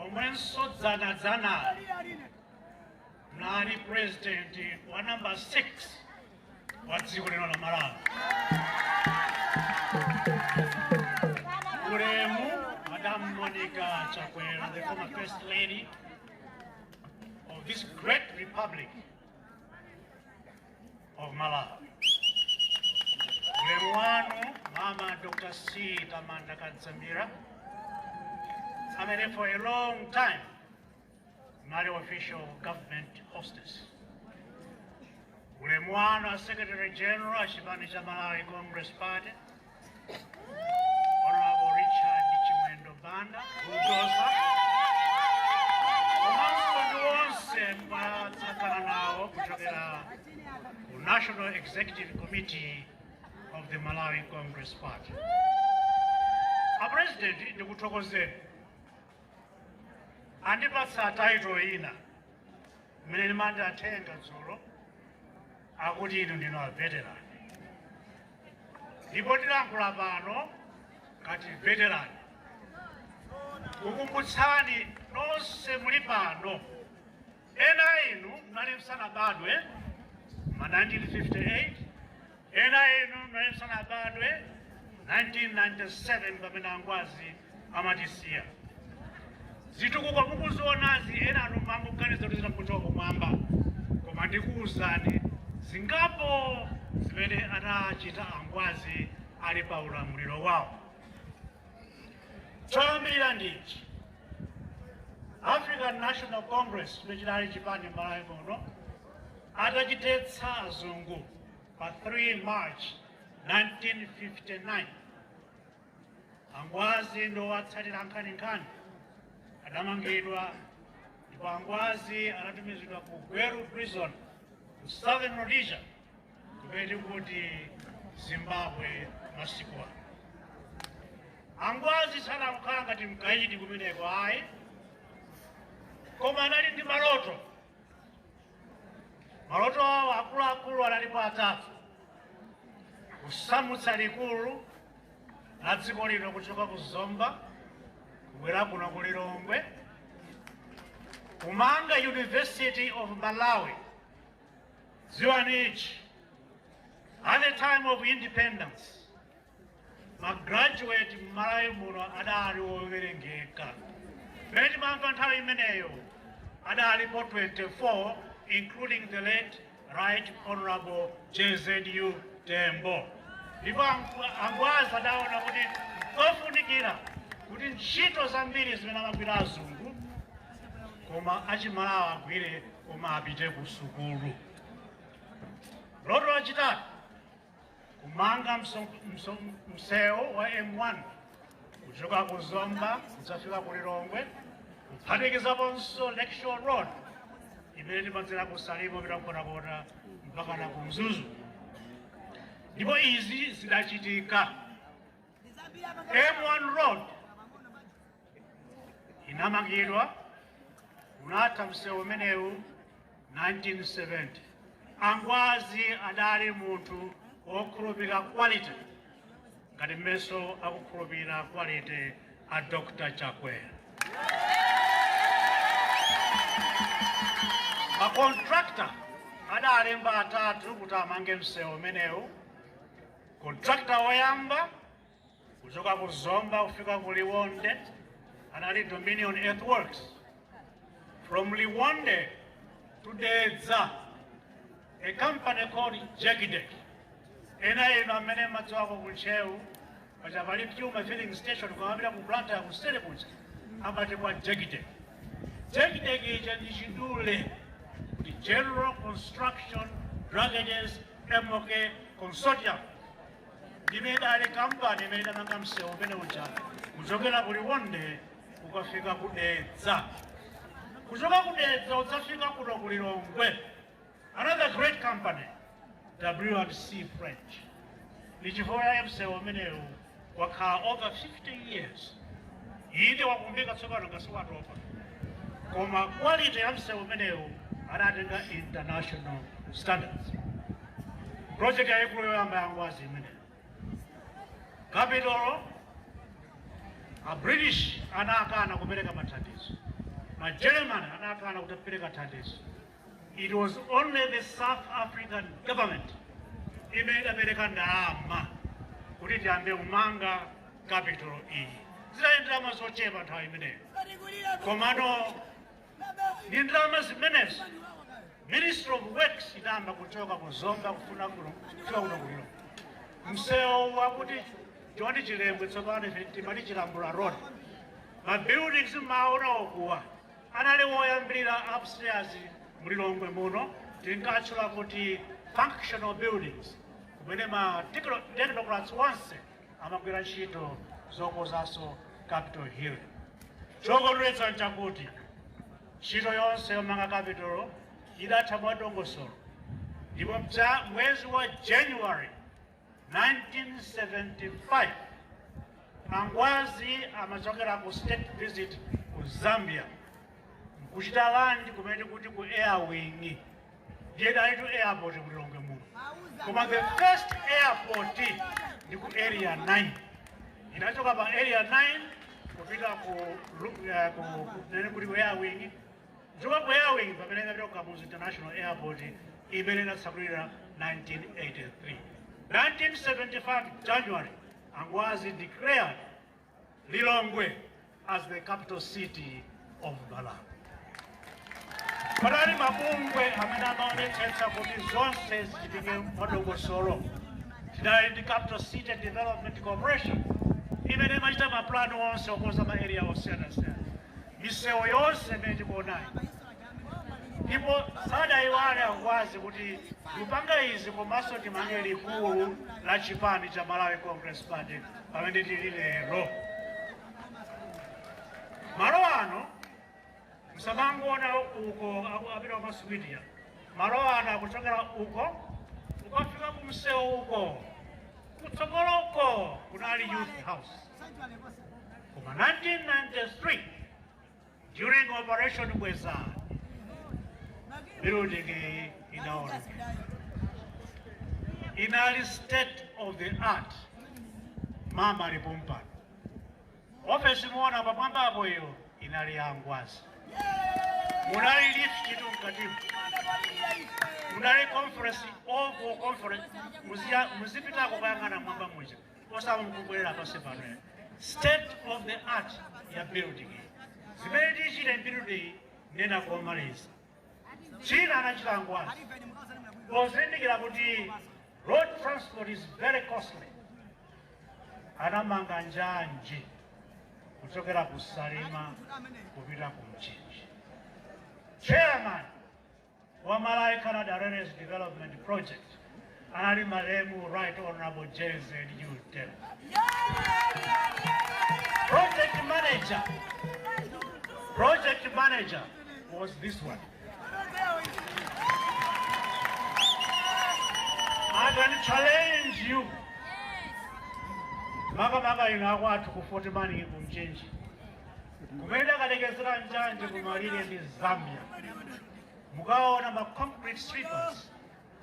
omwenso dzana mnali President wa number 6 wa dziko lino la Malawi. Ulemu, Madam Monica Chakwera, the former First Lady of this great republic of Malawi. Ulemu wanu, Mama Dr. C. Tamanda Kadzamira, amene for a long time mnali official government hostess. Ulemu wanu, a Secretary General a chipani cha Malawi Congress Party, Honorable Richard Chimwendo Banda, Bulldozer, komanso ndi onse mwatsagana nawo kuchokera ku National Executive Committee of the Malawi Congress Party. A President, ndikuthokozeni. Andipatsa title ina mmene ndimandathenga dzulo, akuti inu ndinu a veteran, ndipo tilankhula pano ngati veteran kukumbutsani nonse muli pano. Ena inu mnali msanabadwe ma 1958, ena inu mnali msanabadwe 1997 pamene Angwazi amatisiya. Zitukuko mukuzionazi, ena anu mangoganiza kuti zinakuchoka kumwamba, koma ndikuwuzani zingapo zimene anachita Angwazi ali pa ulamuliro wawo. Choyambirira ndichi: African National Congress, chimene chinali chipani m'Malawi muno, atachitetsa azungu pa 3 March 1959, Angwazi ndowatsatira nkhaninkhani adamangidwa, ndipo Angwazi anatumizidwa ku Gweru Prison ku Southern Rhodesia, kumene kuti Zimbabwe masiku ano. Angwazi sanakukhala ngati mkaidi kumeneko ayi, koma anali ndi maloto. Maloto awo akuluakulu analipo atatu: kusamutsa likulu la dziko lino kuchoka ku Zomba kubwera kuno ku Lilongwe, kumanga University of Malawi. Dziwani ichi: at the time of independence, magraduate m'Malawi muno adali owerengeka. Mmene timamva nthawi imeneyo, adalipo 24, including the late Right Honorable JZU Tembo. Ndipo Angwazi adaona kuti nkofunikira kuti ntchito zambiri zimene amagwira azungu, koma achimalawi agwire, koma apite ku sukulu. Loto lachitatu, kumanga msewu wa M1 kuchoka ku Zomba kudzafika ku Lilongwe, kuphatikizaponso Lakeshore Road imene timadzera ku Salima pita Nkhotakota mpaka na ku Mzuzu. Ndipo izi zidachitika. M1 Road inamangidwa, unatha msewu umenewu 1970. Angwazi adali munthu wokhulupirira quality, ngati mmenso akukhulupirira quality a Dr. Chakwera. Macontractor adalemba atatu kuti amange msewu umenewu. Contractor woyamba kuchoka ku Zomba kufika ku Liwonde anali Dominion Earthworks. From Liwonde to Dedza, a company called Jegidek. Ena inu amene madziwako ku Ntcheu paja pali Puma filling station, kumapita ku Blantyre kuseri kuja, Amati kwa Jekitech. Jekitech ija ndi chidule kuti General Construction Dragages MOK Consortium. Ndimene idali kampani imene idamanga msewu umene uja kuchokera ku Liwonde ukafika ku Dedza, kuchoka ku Dedza udzafika kuno ku Lilongwe. Another great company, W&C French. Ndi chifukwa ya msewu umenewu wakhala over 50 years. Inde, wakumbika tsopano, ngasiwatopa, koma quality ya msewu umenewu adatenga international standards. Project yayikulu yoyamba ya Ngwazi imeneyo, capital. A British anakana kupereka mathandizo, ma German anakana kupereka thandizo. It was only the South African government imene idapereka ndalama kuti tiyambe kumanga capital iyi. Zinali ndalama zochepa nthawi imeneyo, komano ndi ndalama zimenezo Ministry of Works idayamba kuchoka kuzomba kufuna kuno kufika kuno kulilo msewu wakuti John Chilembwe, tsopano ife timati Chilambula Road. Ma buildings maona okuwa anali woyambirira upstairs mulilongwe muno, tinkatchula kuti functional buildings, kumene ma technocrats onse amagwira ntchito zokozanso Capitol Hill. Chokondweretsa nchakuti ntchito yonse yomanga Capitol idatha mwadongosolo, ndipo mwezi wa January 1975 Angwazi amachokera ku state visit ku Zambia, nkuchita land kumene kuti ku Air Wing. Ndiye dalitu airport kulilongwe muno, koma the first airport ndi ku Area 9. Inachoka pa Area 9 kupita ku nene kuti ku Air Wing, kuchoka ku Air Wing pamene inapita ku Kamuzu International Airport imene inatsekulira 1983. 1975 January, Angwazi declared Lilongwe as the capital city of Malawi. Panali mabungwe amene amaonetsetsa kuti zonse zichitike mwadongosolo. Tinali ndi Capital City Development Corporation imene imachita maplani onse okonza ma area osiyanasiyana, misewu yonse imene tikuonayi. Ndipo sadayiwale Angwazi kuti ndipanga izi komanso timange likulu la chipani cha Malawi Congress Party pamene tili lero. Malo ano msamangoona uko apita kumasuwitiya. Malo ano akuchokera uko ukafika kumsewu uko kutsogoloko kunali Youth House, koma 1993 during Operation Bwezani building iyi inaonekera, inali state of the art. Mama alipompano ofesi muona pamwambapo, iyo inali ya Ngwazi. Munali lift tu mkatimu, munali conference, oval conference. Muzipitako kuyang'ana mwamba muja, osama mukubwerera pansi pano. State of the art ya building iyi. Zimene tichite building nena komaliza, china anachita Ngwazi pozindikira kuti road transport is very costly, anamanga njanji kuchokera ku Salima kupita ku Mchinji. Chairman wa Malawi Canada Railways Development Project anali malemu Right Honorable JZU Tembo. Project manager was this one. I can challenge you, makamaka ino akwathu ku Fort Manning, ku Mchinji, kumene akalekezera njanji kumalire ndi Zambia, mukaona ma concrete sleepers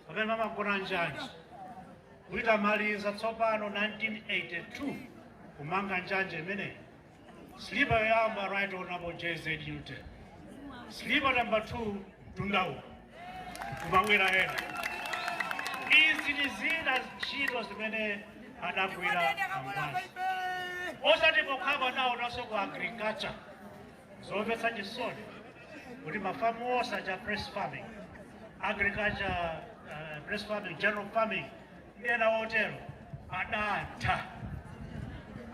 pamene mamagona njanji. Kuitamaliza tsopano 1982 kumanga njanji imeneyi, sleeper yoyamba Right Honorable JZ Newton, sleeper number 2 mtundawu kumabwera ena. Izi ndi zina ntchito zimene adagwira Angwazi. Osati pokhapo, naonanso ku agriculture. Zomvetsa chisoni kuti mafamu onse aja, press farming, agriculture, press farming, general farming ndi ena otero, adatha.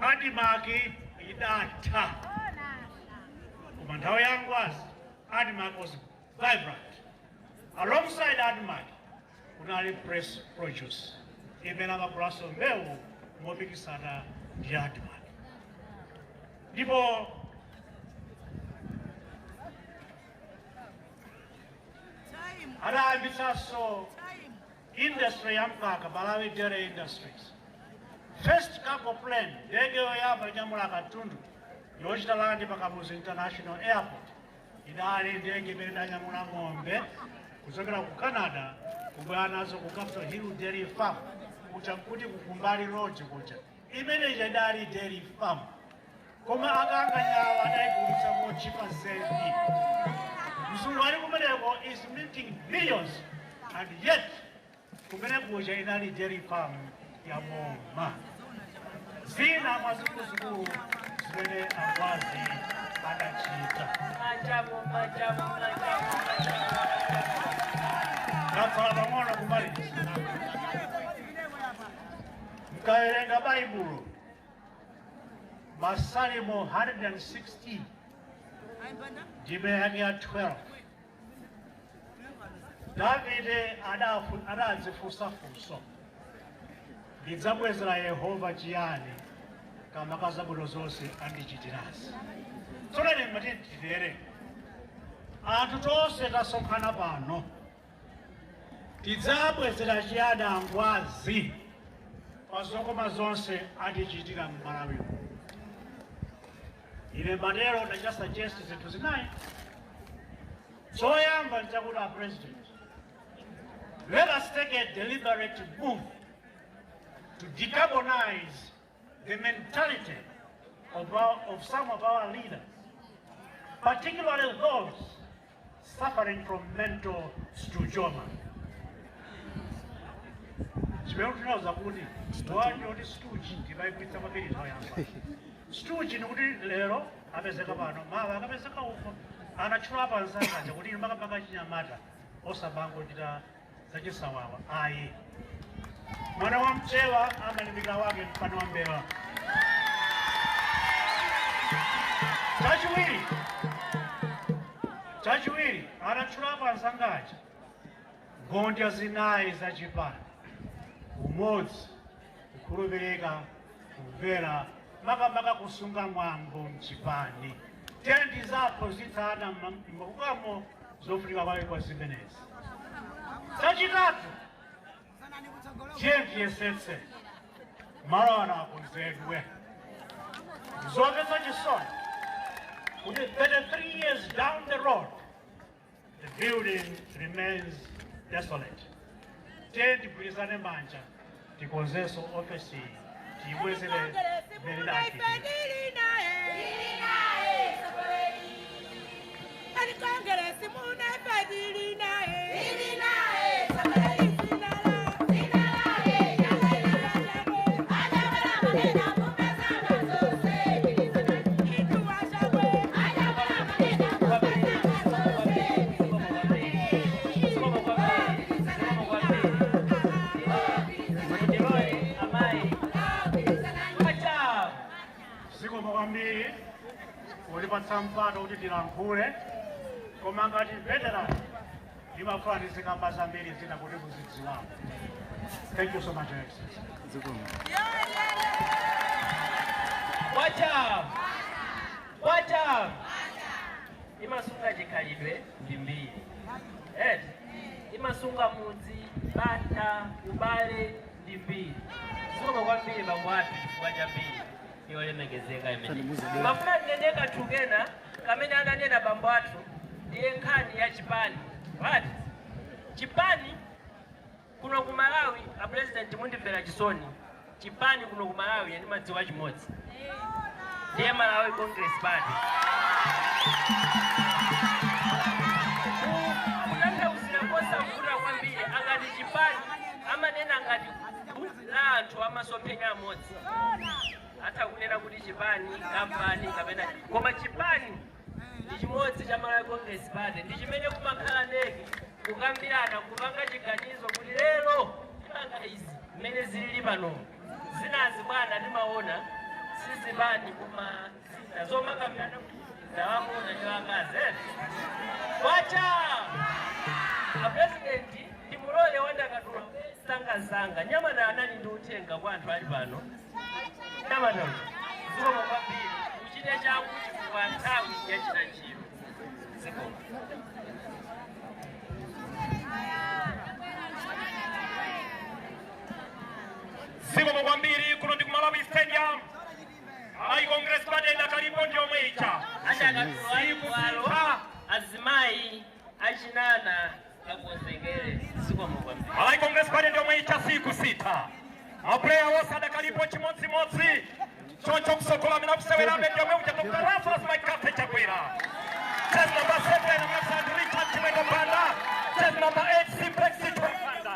ADMARC idatha. Koma nthawi ya Ngwazi, ADMARC was vibrant. Alongside ADMARC kunali Press Produce imene amagulaso mbewu mopikisana ndi ADMARC. Ndipo adayambitsanso industry ya mkaka, Malawi Dairy Industries. First cargo plane, ndege yoyamba inyamula katundu yochita land pa Kamuzu International Airport, idali ndege imene idanyamula ng'ombe kuchokera ku Canada kubwera nazo ku Capital Hill Dairy Farm, kuja kuti kukumbali road kuja. Imene ija idali dairy farm, koma akanganyawa adayigulitsa mochipa zedi. Mzulu ali kumeneko is minting billions, and yet kumene kuja inali dairy farm ya boma. Zina mwa zikuluzikulu zimene Angwazi adachita. Majamo, majamo, majamo, majamo. Ndatsala pang'ono kumaliza. Mkawerenga Baibulo, Masalimo 116 ndime yake ya 12, Davide adadzifunsa funso: ndidzabwezera Yehova chiyani kamba ka zabwino zonse andichitirazi? Tsono ine ndimati titere: anthu tonse tasonkhana pano, tidzabwezera chiyani Angwazi pa zokoma zonse atichitira m'Malawi? Ine matero ndachita suggest zinthu zinayi. Choyamba nchakuti, a President, let us take a deliberate move to decarbonize the mentality of some of our leaders, particularly those suffering from mental stujoma. Chimene tinauza kuti wanyoti stooge, ndimayigwiritsa kwambiri nthawi yamba. Stooge nikuti lero apezeka pano, mawa akapezeka uko. Anatchula panzakaja kuti inu makapanga chinyamata osabango chita zachisawawa ayi. Mwana wa mchewa amalimbikira wake mpano wa mbewa. Chachiwiri, anatchula panzangaja ngondya zinayi zachipani: umodzi, kukhulupirika, kumvera, makamaka kusunga mwambo mchipani. Tendi zaphunzitsana m'makukamo zofunika kwake kwa zimenezi. Chachitatu, tiye tiyesetse malo ano akonzedwe. Zomvetsa chisoni kuti 33 years down the road, the building remains desolate. Tiye tigwirizane manja, tikonzenso ofesi, tiyibwezere mmene idachitira. Congress muna fadili naye. Mutilole amayi. Wacha. Zikomo kwambiri ulipatsa mpata kuti tilankhule, koma ngati veteran ndimafuna ndizikamba zambiri zina kuti muzidziwamo. Thank you so much, Your Excellency. Wacha. Wacha. Imasunga chikhalidwe ndi mbiri. Eti. Imasunga mudzi, bata, ubale ndi mbiri. Zikomo kwambiri bambo athu chifukwa cha mbiri yolemekezeka imene. Mafuna ndinene kanthu kena kamene ananena bambo athu, ndiye nkhani ya chipani. Right? Chipani kuno ku Malawi, a President, mundimvera chisoni. Chipani kuno ku Malawi ndimadziwa chimodzi, ndiye Malawi Congress Party. Kutanthauzira kosavuta kwambiri, akati chipani amanena ngati gulu la anthu amasomphenya amodzi. Atha kunena kuti chipani, kampani kapena, koma chipani ndi chimodzi cha Malawi Congress Party, ndi chimene kumakhala NEC kukambirana, kupanga chiganizo kuti lero tipanga izi mmene zilili pano. Zinazi, bwana, timaona sizipani, koma zina zomakambirana kuti Ndawamuna ndi wakazi eti. Kwacha! A president, timulole wandakatulo sangasanga. Nyamata anali ndi uthenga kwa anthu ali pano. Nyamata, zikomo kwambiri. Uchite changu chifukwa nthawi yachita ntchito. Zikomo. Zikomo kwambiri. Kuno ndi ku Malawi Stadium. Malawi Congress Party idakalipo ndi yomwe ija. Andakatulo ali bwalo, azimayi achinana akonzekere. Zikomo kwambiri. Malawi Congress Party ndi yomwe ija, sikusintha. Ma player wonse adakalipo chimodzimodzi. Choncho kusogola amene akusewerabe ndi yomwe uja, Dr. Lazarus McCarthy Chakwera. Jersey number 7 amene Richard Chimwendo Banda, jersey number 8 Simplex Banda,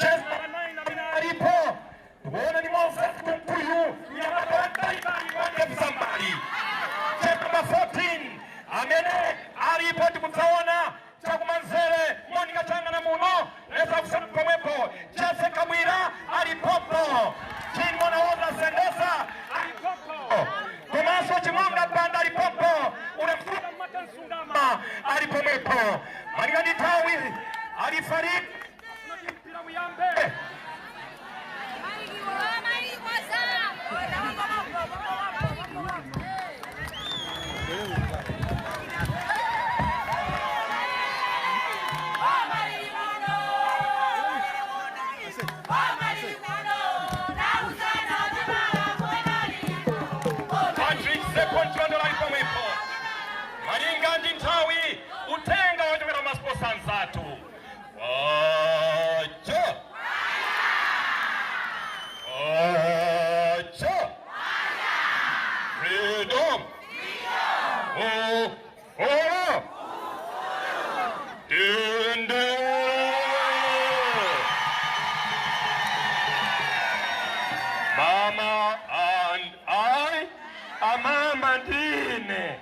jersey number 9 amene alipo tikuona ni Moses Kunkuyu, mnyamata wambalibali wake msambali. Jersey number 14 amene alipo tikudzaona chakumanzere Monica Changana muno leza kusema pomwepo. Jesse Kamwira alipopo, Chimona Sendeza alipopo, komanso Chimwanga Banda alipopo, ulemfuta Sungama ali pomwepo. Malinga ndi nthawi, alifariki mpira uyambe. Patrick Second Chondola ali pomwepo. Malinga ndi nthawi, uthenga wachokera ma sponsors athu. Wacha wacha freedom, oh oh, tende. Mama and I, amama ndine.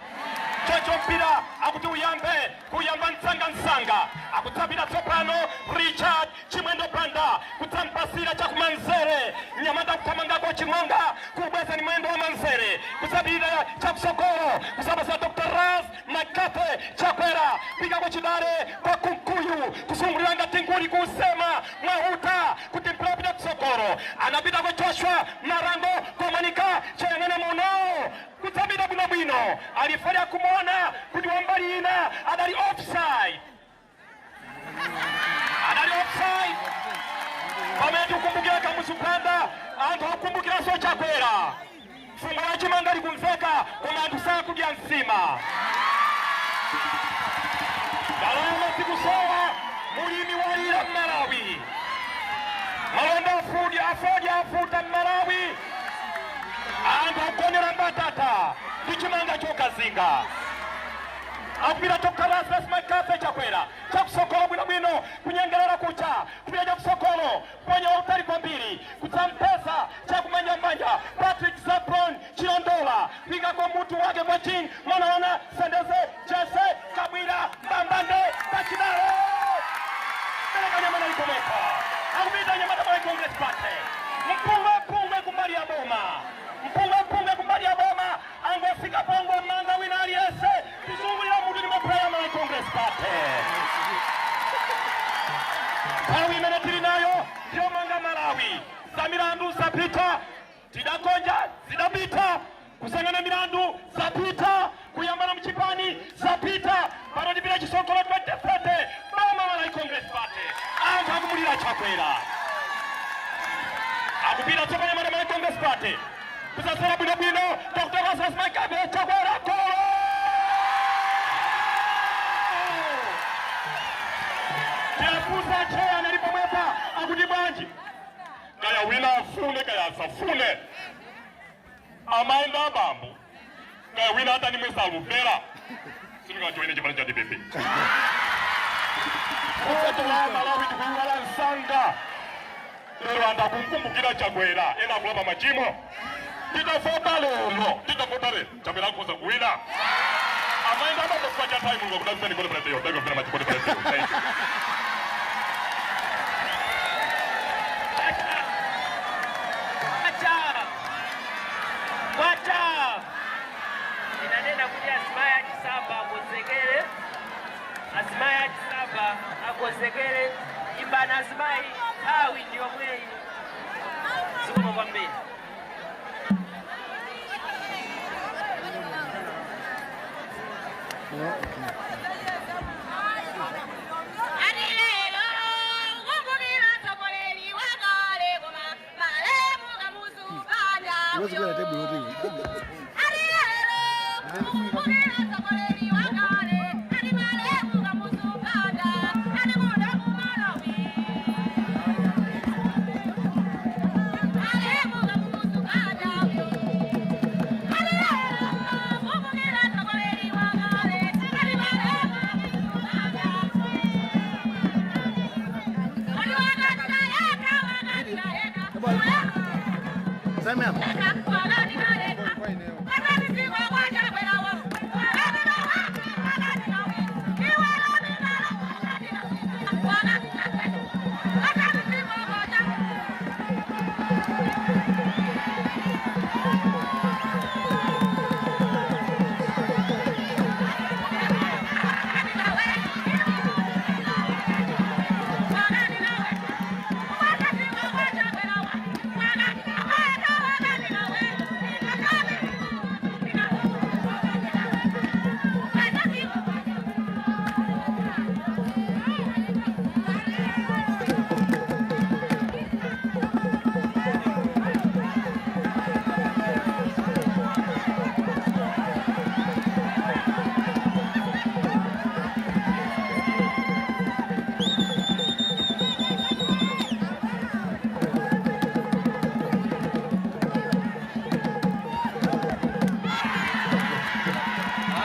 Chocho mpira akuti uyambe, kuyamba msangamsanga. Akutsapira tsopano Richard Chimwendo Banda, kutsampasira chakumanzere. Nyamata kuthamangako Chimwanga, kubweza ni mwendo wa manzere, kusapira chakusogolo, kusapasa Dr. Ras Makape Chakwera, pikako chidale kwa Kunkuyu, kusungulira ngati nguli kusema mwahuta kuti mpira upita kusogolo. Anapita kwa Joshua Marango komanika chayang'ana muno, kutsapita bwinobwino. Alifali kumuona kuti wambali ina adali offside, adali offside. Pamene tikukumbukira Kamuzu Banda, anthu akukumbukiranso Chakwera. Fungo la chimanga likumveka koma anthu sakudya nsima. Ndalama zikusowa, mulimi walira m'Malawi. Malonda afudi afodya afuta m'Malawi. Anthu akugonera mbatata ndi chimanga chokazinga. Akupita Dr. Lazarus McCarthy Chakwera chakusogolo bwinobwino, kunyengerera kucha, kupita chakusogolo, ponya wautali kwambiri, kutsampesa chakumanjamanja Patrick Zabron Chilondola, kuikako mutu wake kwa chini Mwanaona Sendeze Jesse Kabwira mbambande pachidalo peleka nyamana likomeko. Akupita nyamata Malawi Congress Party, mpungwe pungwe kumbali ya boma, mpungwe pungwe kumbali ya boma. Angofika pongo manga wina aliyense kuzungulira mutu ndi ma player Malawi Congress Party. Nthawi imene tili nayo ndiyomanga Malawi. Za milandu zapita, tidakonja zidapita, kusangana milandu zapita, kuyambana mchipani zapita. Pano tipita chisogolo 2030, boma Malawi Congress Party. Anthu akumulira Chakwera. Akupita tsopano Malawi Congress Party, kusasera bwinobwino Dr. Lazarus McCarthy Chakwera, golo! Tiafusa cheya anali pomwepa akuti bwanji? Kaya wina afune kaya asafune, amaenda abambo, kaya wina atanimwesa aluvera, sindingajoine chipani cha DPP. Kusatula Malawi ndikuiwala msanga. Lero anthu akumkumbukira Chakwera, ena akulapa machimo. Titavota lero, titavota lero, Chakwera akhoza kuwina. Amaenda abambo chifukwa cha nthawi. Mulungu akudalitseni. God bless you. Thank you very much. God bless you. Thank you. Kwacha! Kwacha! Ndinanena kuti azimayi Gaba akonzekere. Imbani azimayi, nthawi ndi yomweyi. Zikomo kwambiri. Huwezi kuwa na table yote hivi.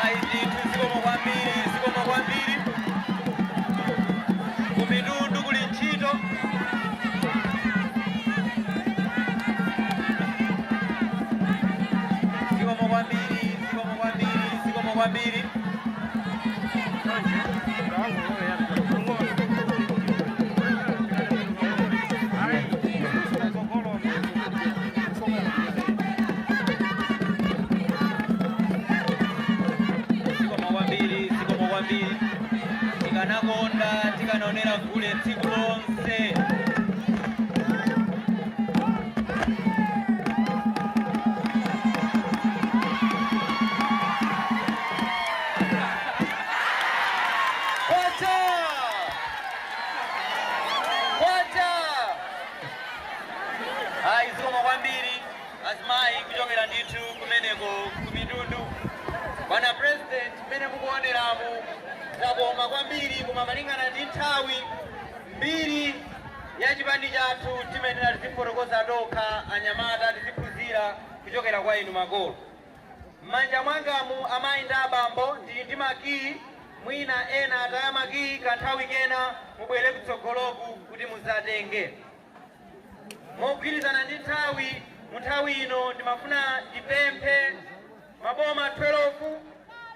Ayi ndithu, zikomo kwambiri, zikomo kwambiri. Kumitundu kuli ntchito. Zikomo kwambiri, zikomo kwambiri, zikomo kwambiri. Zikomo kwambiri, zikomo kwambiri. Tikanakonda tikanaonera gule tsiku lonse. Kwacha! Kwacha! Ayi, zikomo kwambiri azimayi kuchokera ndithu kumeneko kumitundu. Bwana President, mmene mukuoneramu zakoma kwambiri, koma malingana ndi nthawi, mbiri ya chipani chathu timayenera tizifotokoza tokha anyamata, tiziphunzira kuchokera kwa inu makolo. M'manja mwangamu, amayi ndi abambo, ndili ndi makiyi. Mwina ena ataya makiyi, kanthawi kena mubwere kutsogoloku kuti muzatenge. Mogwirizana ndi nthawi, mu nthawi ino ndimafuna ndipemphe maboma 12,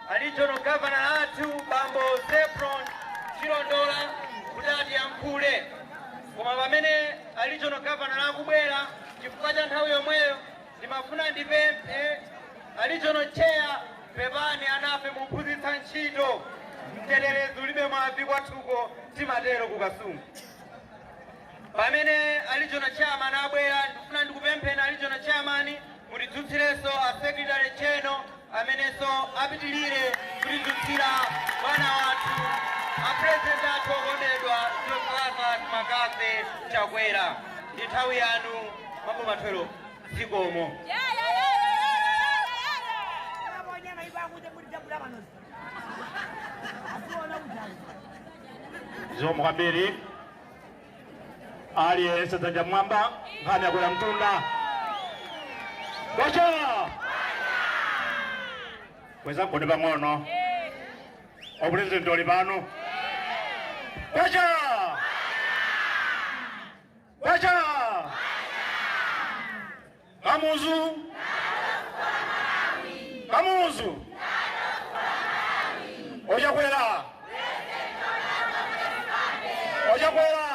a regional governor athu Bambo Zebron Chilondola kuti atiyankhule. Koma pamene a regional governor akubwera, chifukwa cha nthawi yomweyo, ndimafuna ndipemphe a regional chair. Pepani anafe, muphunzitsa ntchito, mtererezi ulibe mwavi, kwathuko timatero kuKasungu. Pamene a regional chairman abwera, ndikufuna ndikupempheni a regional chairman mutidzutsirenso a secretary general amenenso apitilire kutidzutsira bwana wathu, a president athu okondedwa, Dr Lazarus McCarthy Chakwera. Ndi nthawi yanu, maboma 12. Zikomo. Zikomo kwambiri. Aliyense dzanja mwamba, nkhani yakwera mtunda. Kwacha! Kweza mkono pang'ono. O President oli pano. Kwacha! Kwacha! Kamuzu! Kamuzu! Ochakwera! Ochakwera!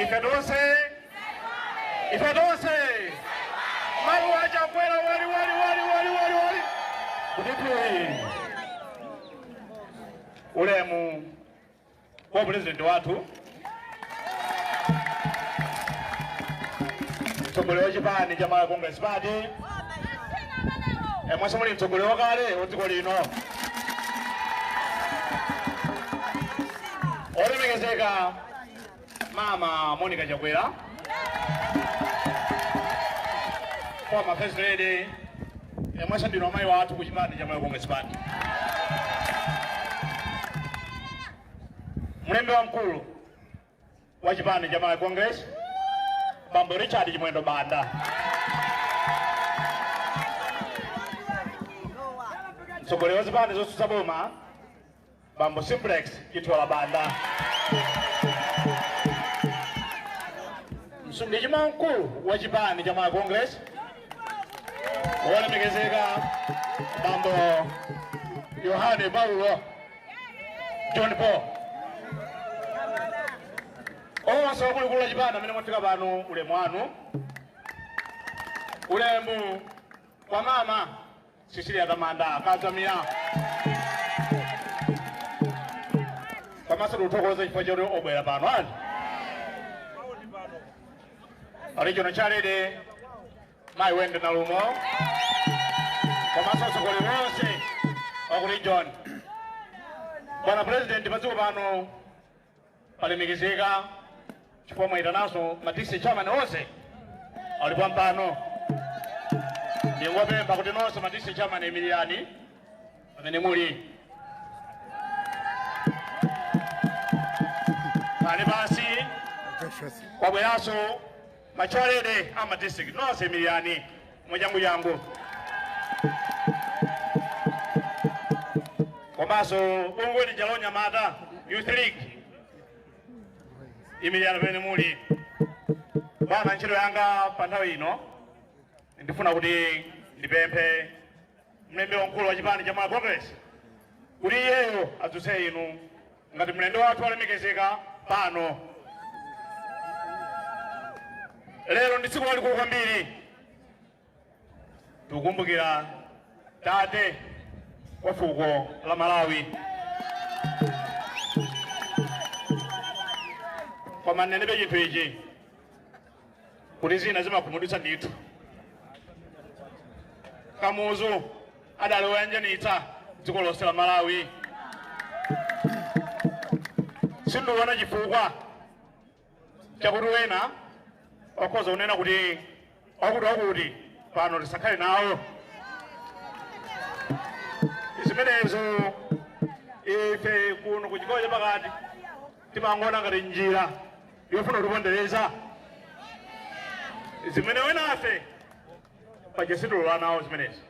Ife tonse! Ife tonse! Mawu achakwera wali wali wali wali wali wali! Kutipwi! Ulemu kwa president wathu, mtsogoleri wa chipani cha Malawi Congress Party, mwense muli mtsogoleri wakale wa dziko lino, olemekezeka Mama Monica Chakwera, former First Lady, mwense ndinu amayi wathu ku chipani cha Malawi Congress Party, mlembi wamkulu wa chipani cha Malawi Congress, Bambo Richard Chimwendo Banda, mtsogoleri wa zipani zotsutsa boma, Bambo Simplex Chithyola Banda, msungichuma mkulu wa chipani cha Malawi Congress, wolemekezeka Bambo Yohane Paulo John Paul, onse akuluakulu a chipani amene mwafika pano, ulemu wanu. Ulemu kwa Mama Cecilia Tamanda Kadzamira, komanso tikuthokoza chifukwa choti obwera pano ani regional chairlady Mayi Wende Nalumo, komanso atsogoleri onse wa ku region. Bwana President, padziko pano palemekezeka chifukwa mwayitananso ma district chairman onse alipo pano. Ndingopempha kuti nonse ma district chairman imirirani pamene muli, pali pasi. Kwabweranso ma chairlady a ma district, nonse imirirani mwachangu. Komanso bungwe lija la anyamata, Youth League, imirirani pamene muli. Bwana, ntchito yanga pa nthawi ino, ndifuna kuti ndipemphe mlembi wamkulu wa chipani cha Malawi Congress kuti iyeyo adzutse inu ngati mlendo wathu alemekezeka pano. Lero ndi tsiku lalikulu kwambiri, tikukumbukira tate wa fuko la Malawi. Koma nenebe chinthu ichi kuti zina zimakhumudwitsa ndithu. Kamuzu adali woyanjanitsa dziko lonse la Malawi. Sindiona chifukwa chakuti wena okhoza kunena kuti wakuti wakuti pano tisakhale nawo. Zimenezo ife kuno ku chigawo chapakati timangoona ngati njira yofuna kutipondereza, zimene wenafe paja sitilola nawo zimenezo.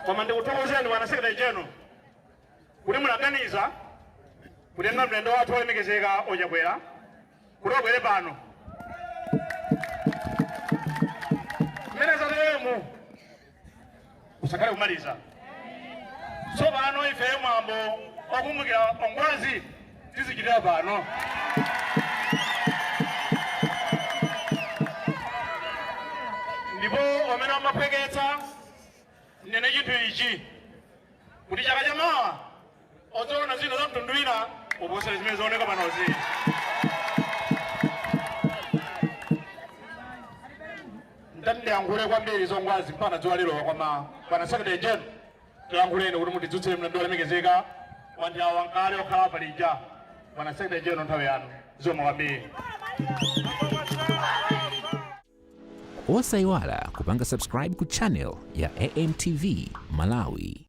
Koma ndikuthokozeni, bwana Secretary General, kuti munaganiza kutenga mlendo wathu wolemekezeka oChakwera kuti abwere pano. Mmene zateremu, usakhale kumaliza. Tsopano ife mwambo okumbukira ongwazi tizichitira pano. Ndipo amene amaphweketsa, nene chinthu ichi kuti chaka chamawa odzaona zina za mtundu wina uposera zimene zaoneka panozi. Ndati ndiyankhule kwambiri zongwazi mpaka dzuwa lilowa, koma bwana Secretary General, tilankhuleni kuti mutidzutsire mlendo wolemekezeka wanthu awa nkale okhala palija. Bwana Secretary General, nthawi yanu. Zikomo kwambiri. Osayiwala kupanga subscribe ku channel ya AMTV Malawi.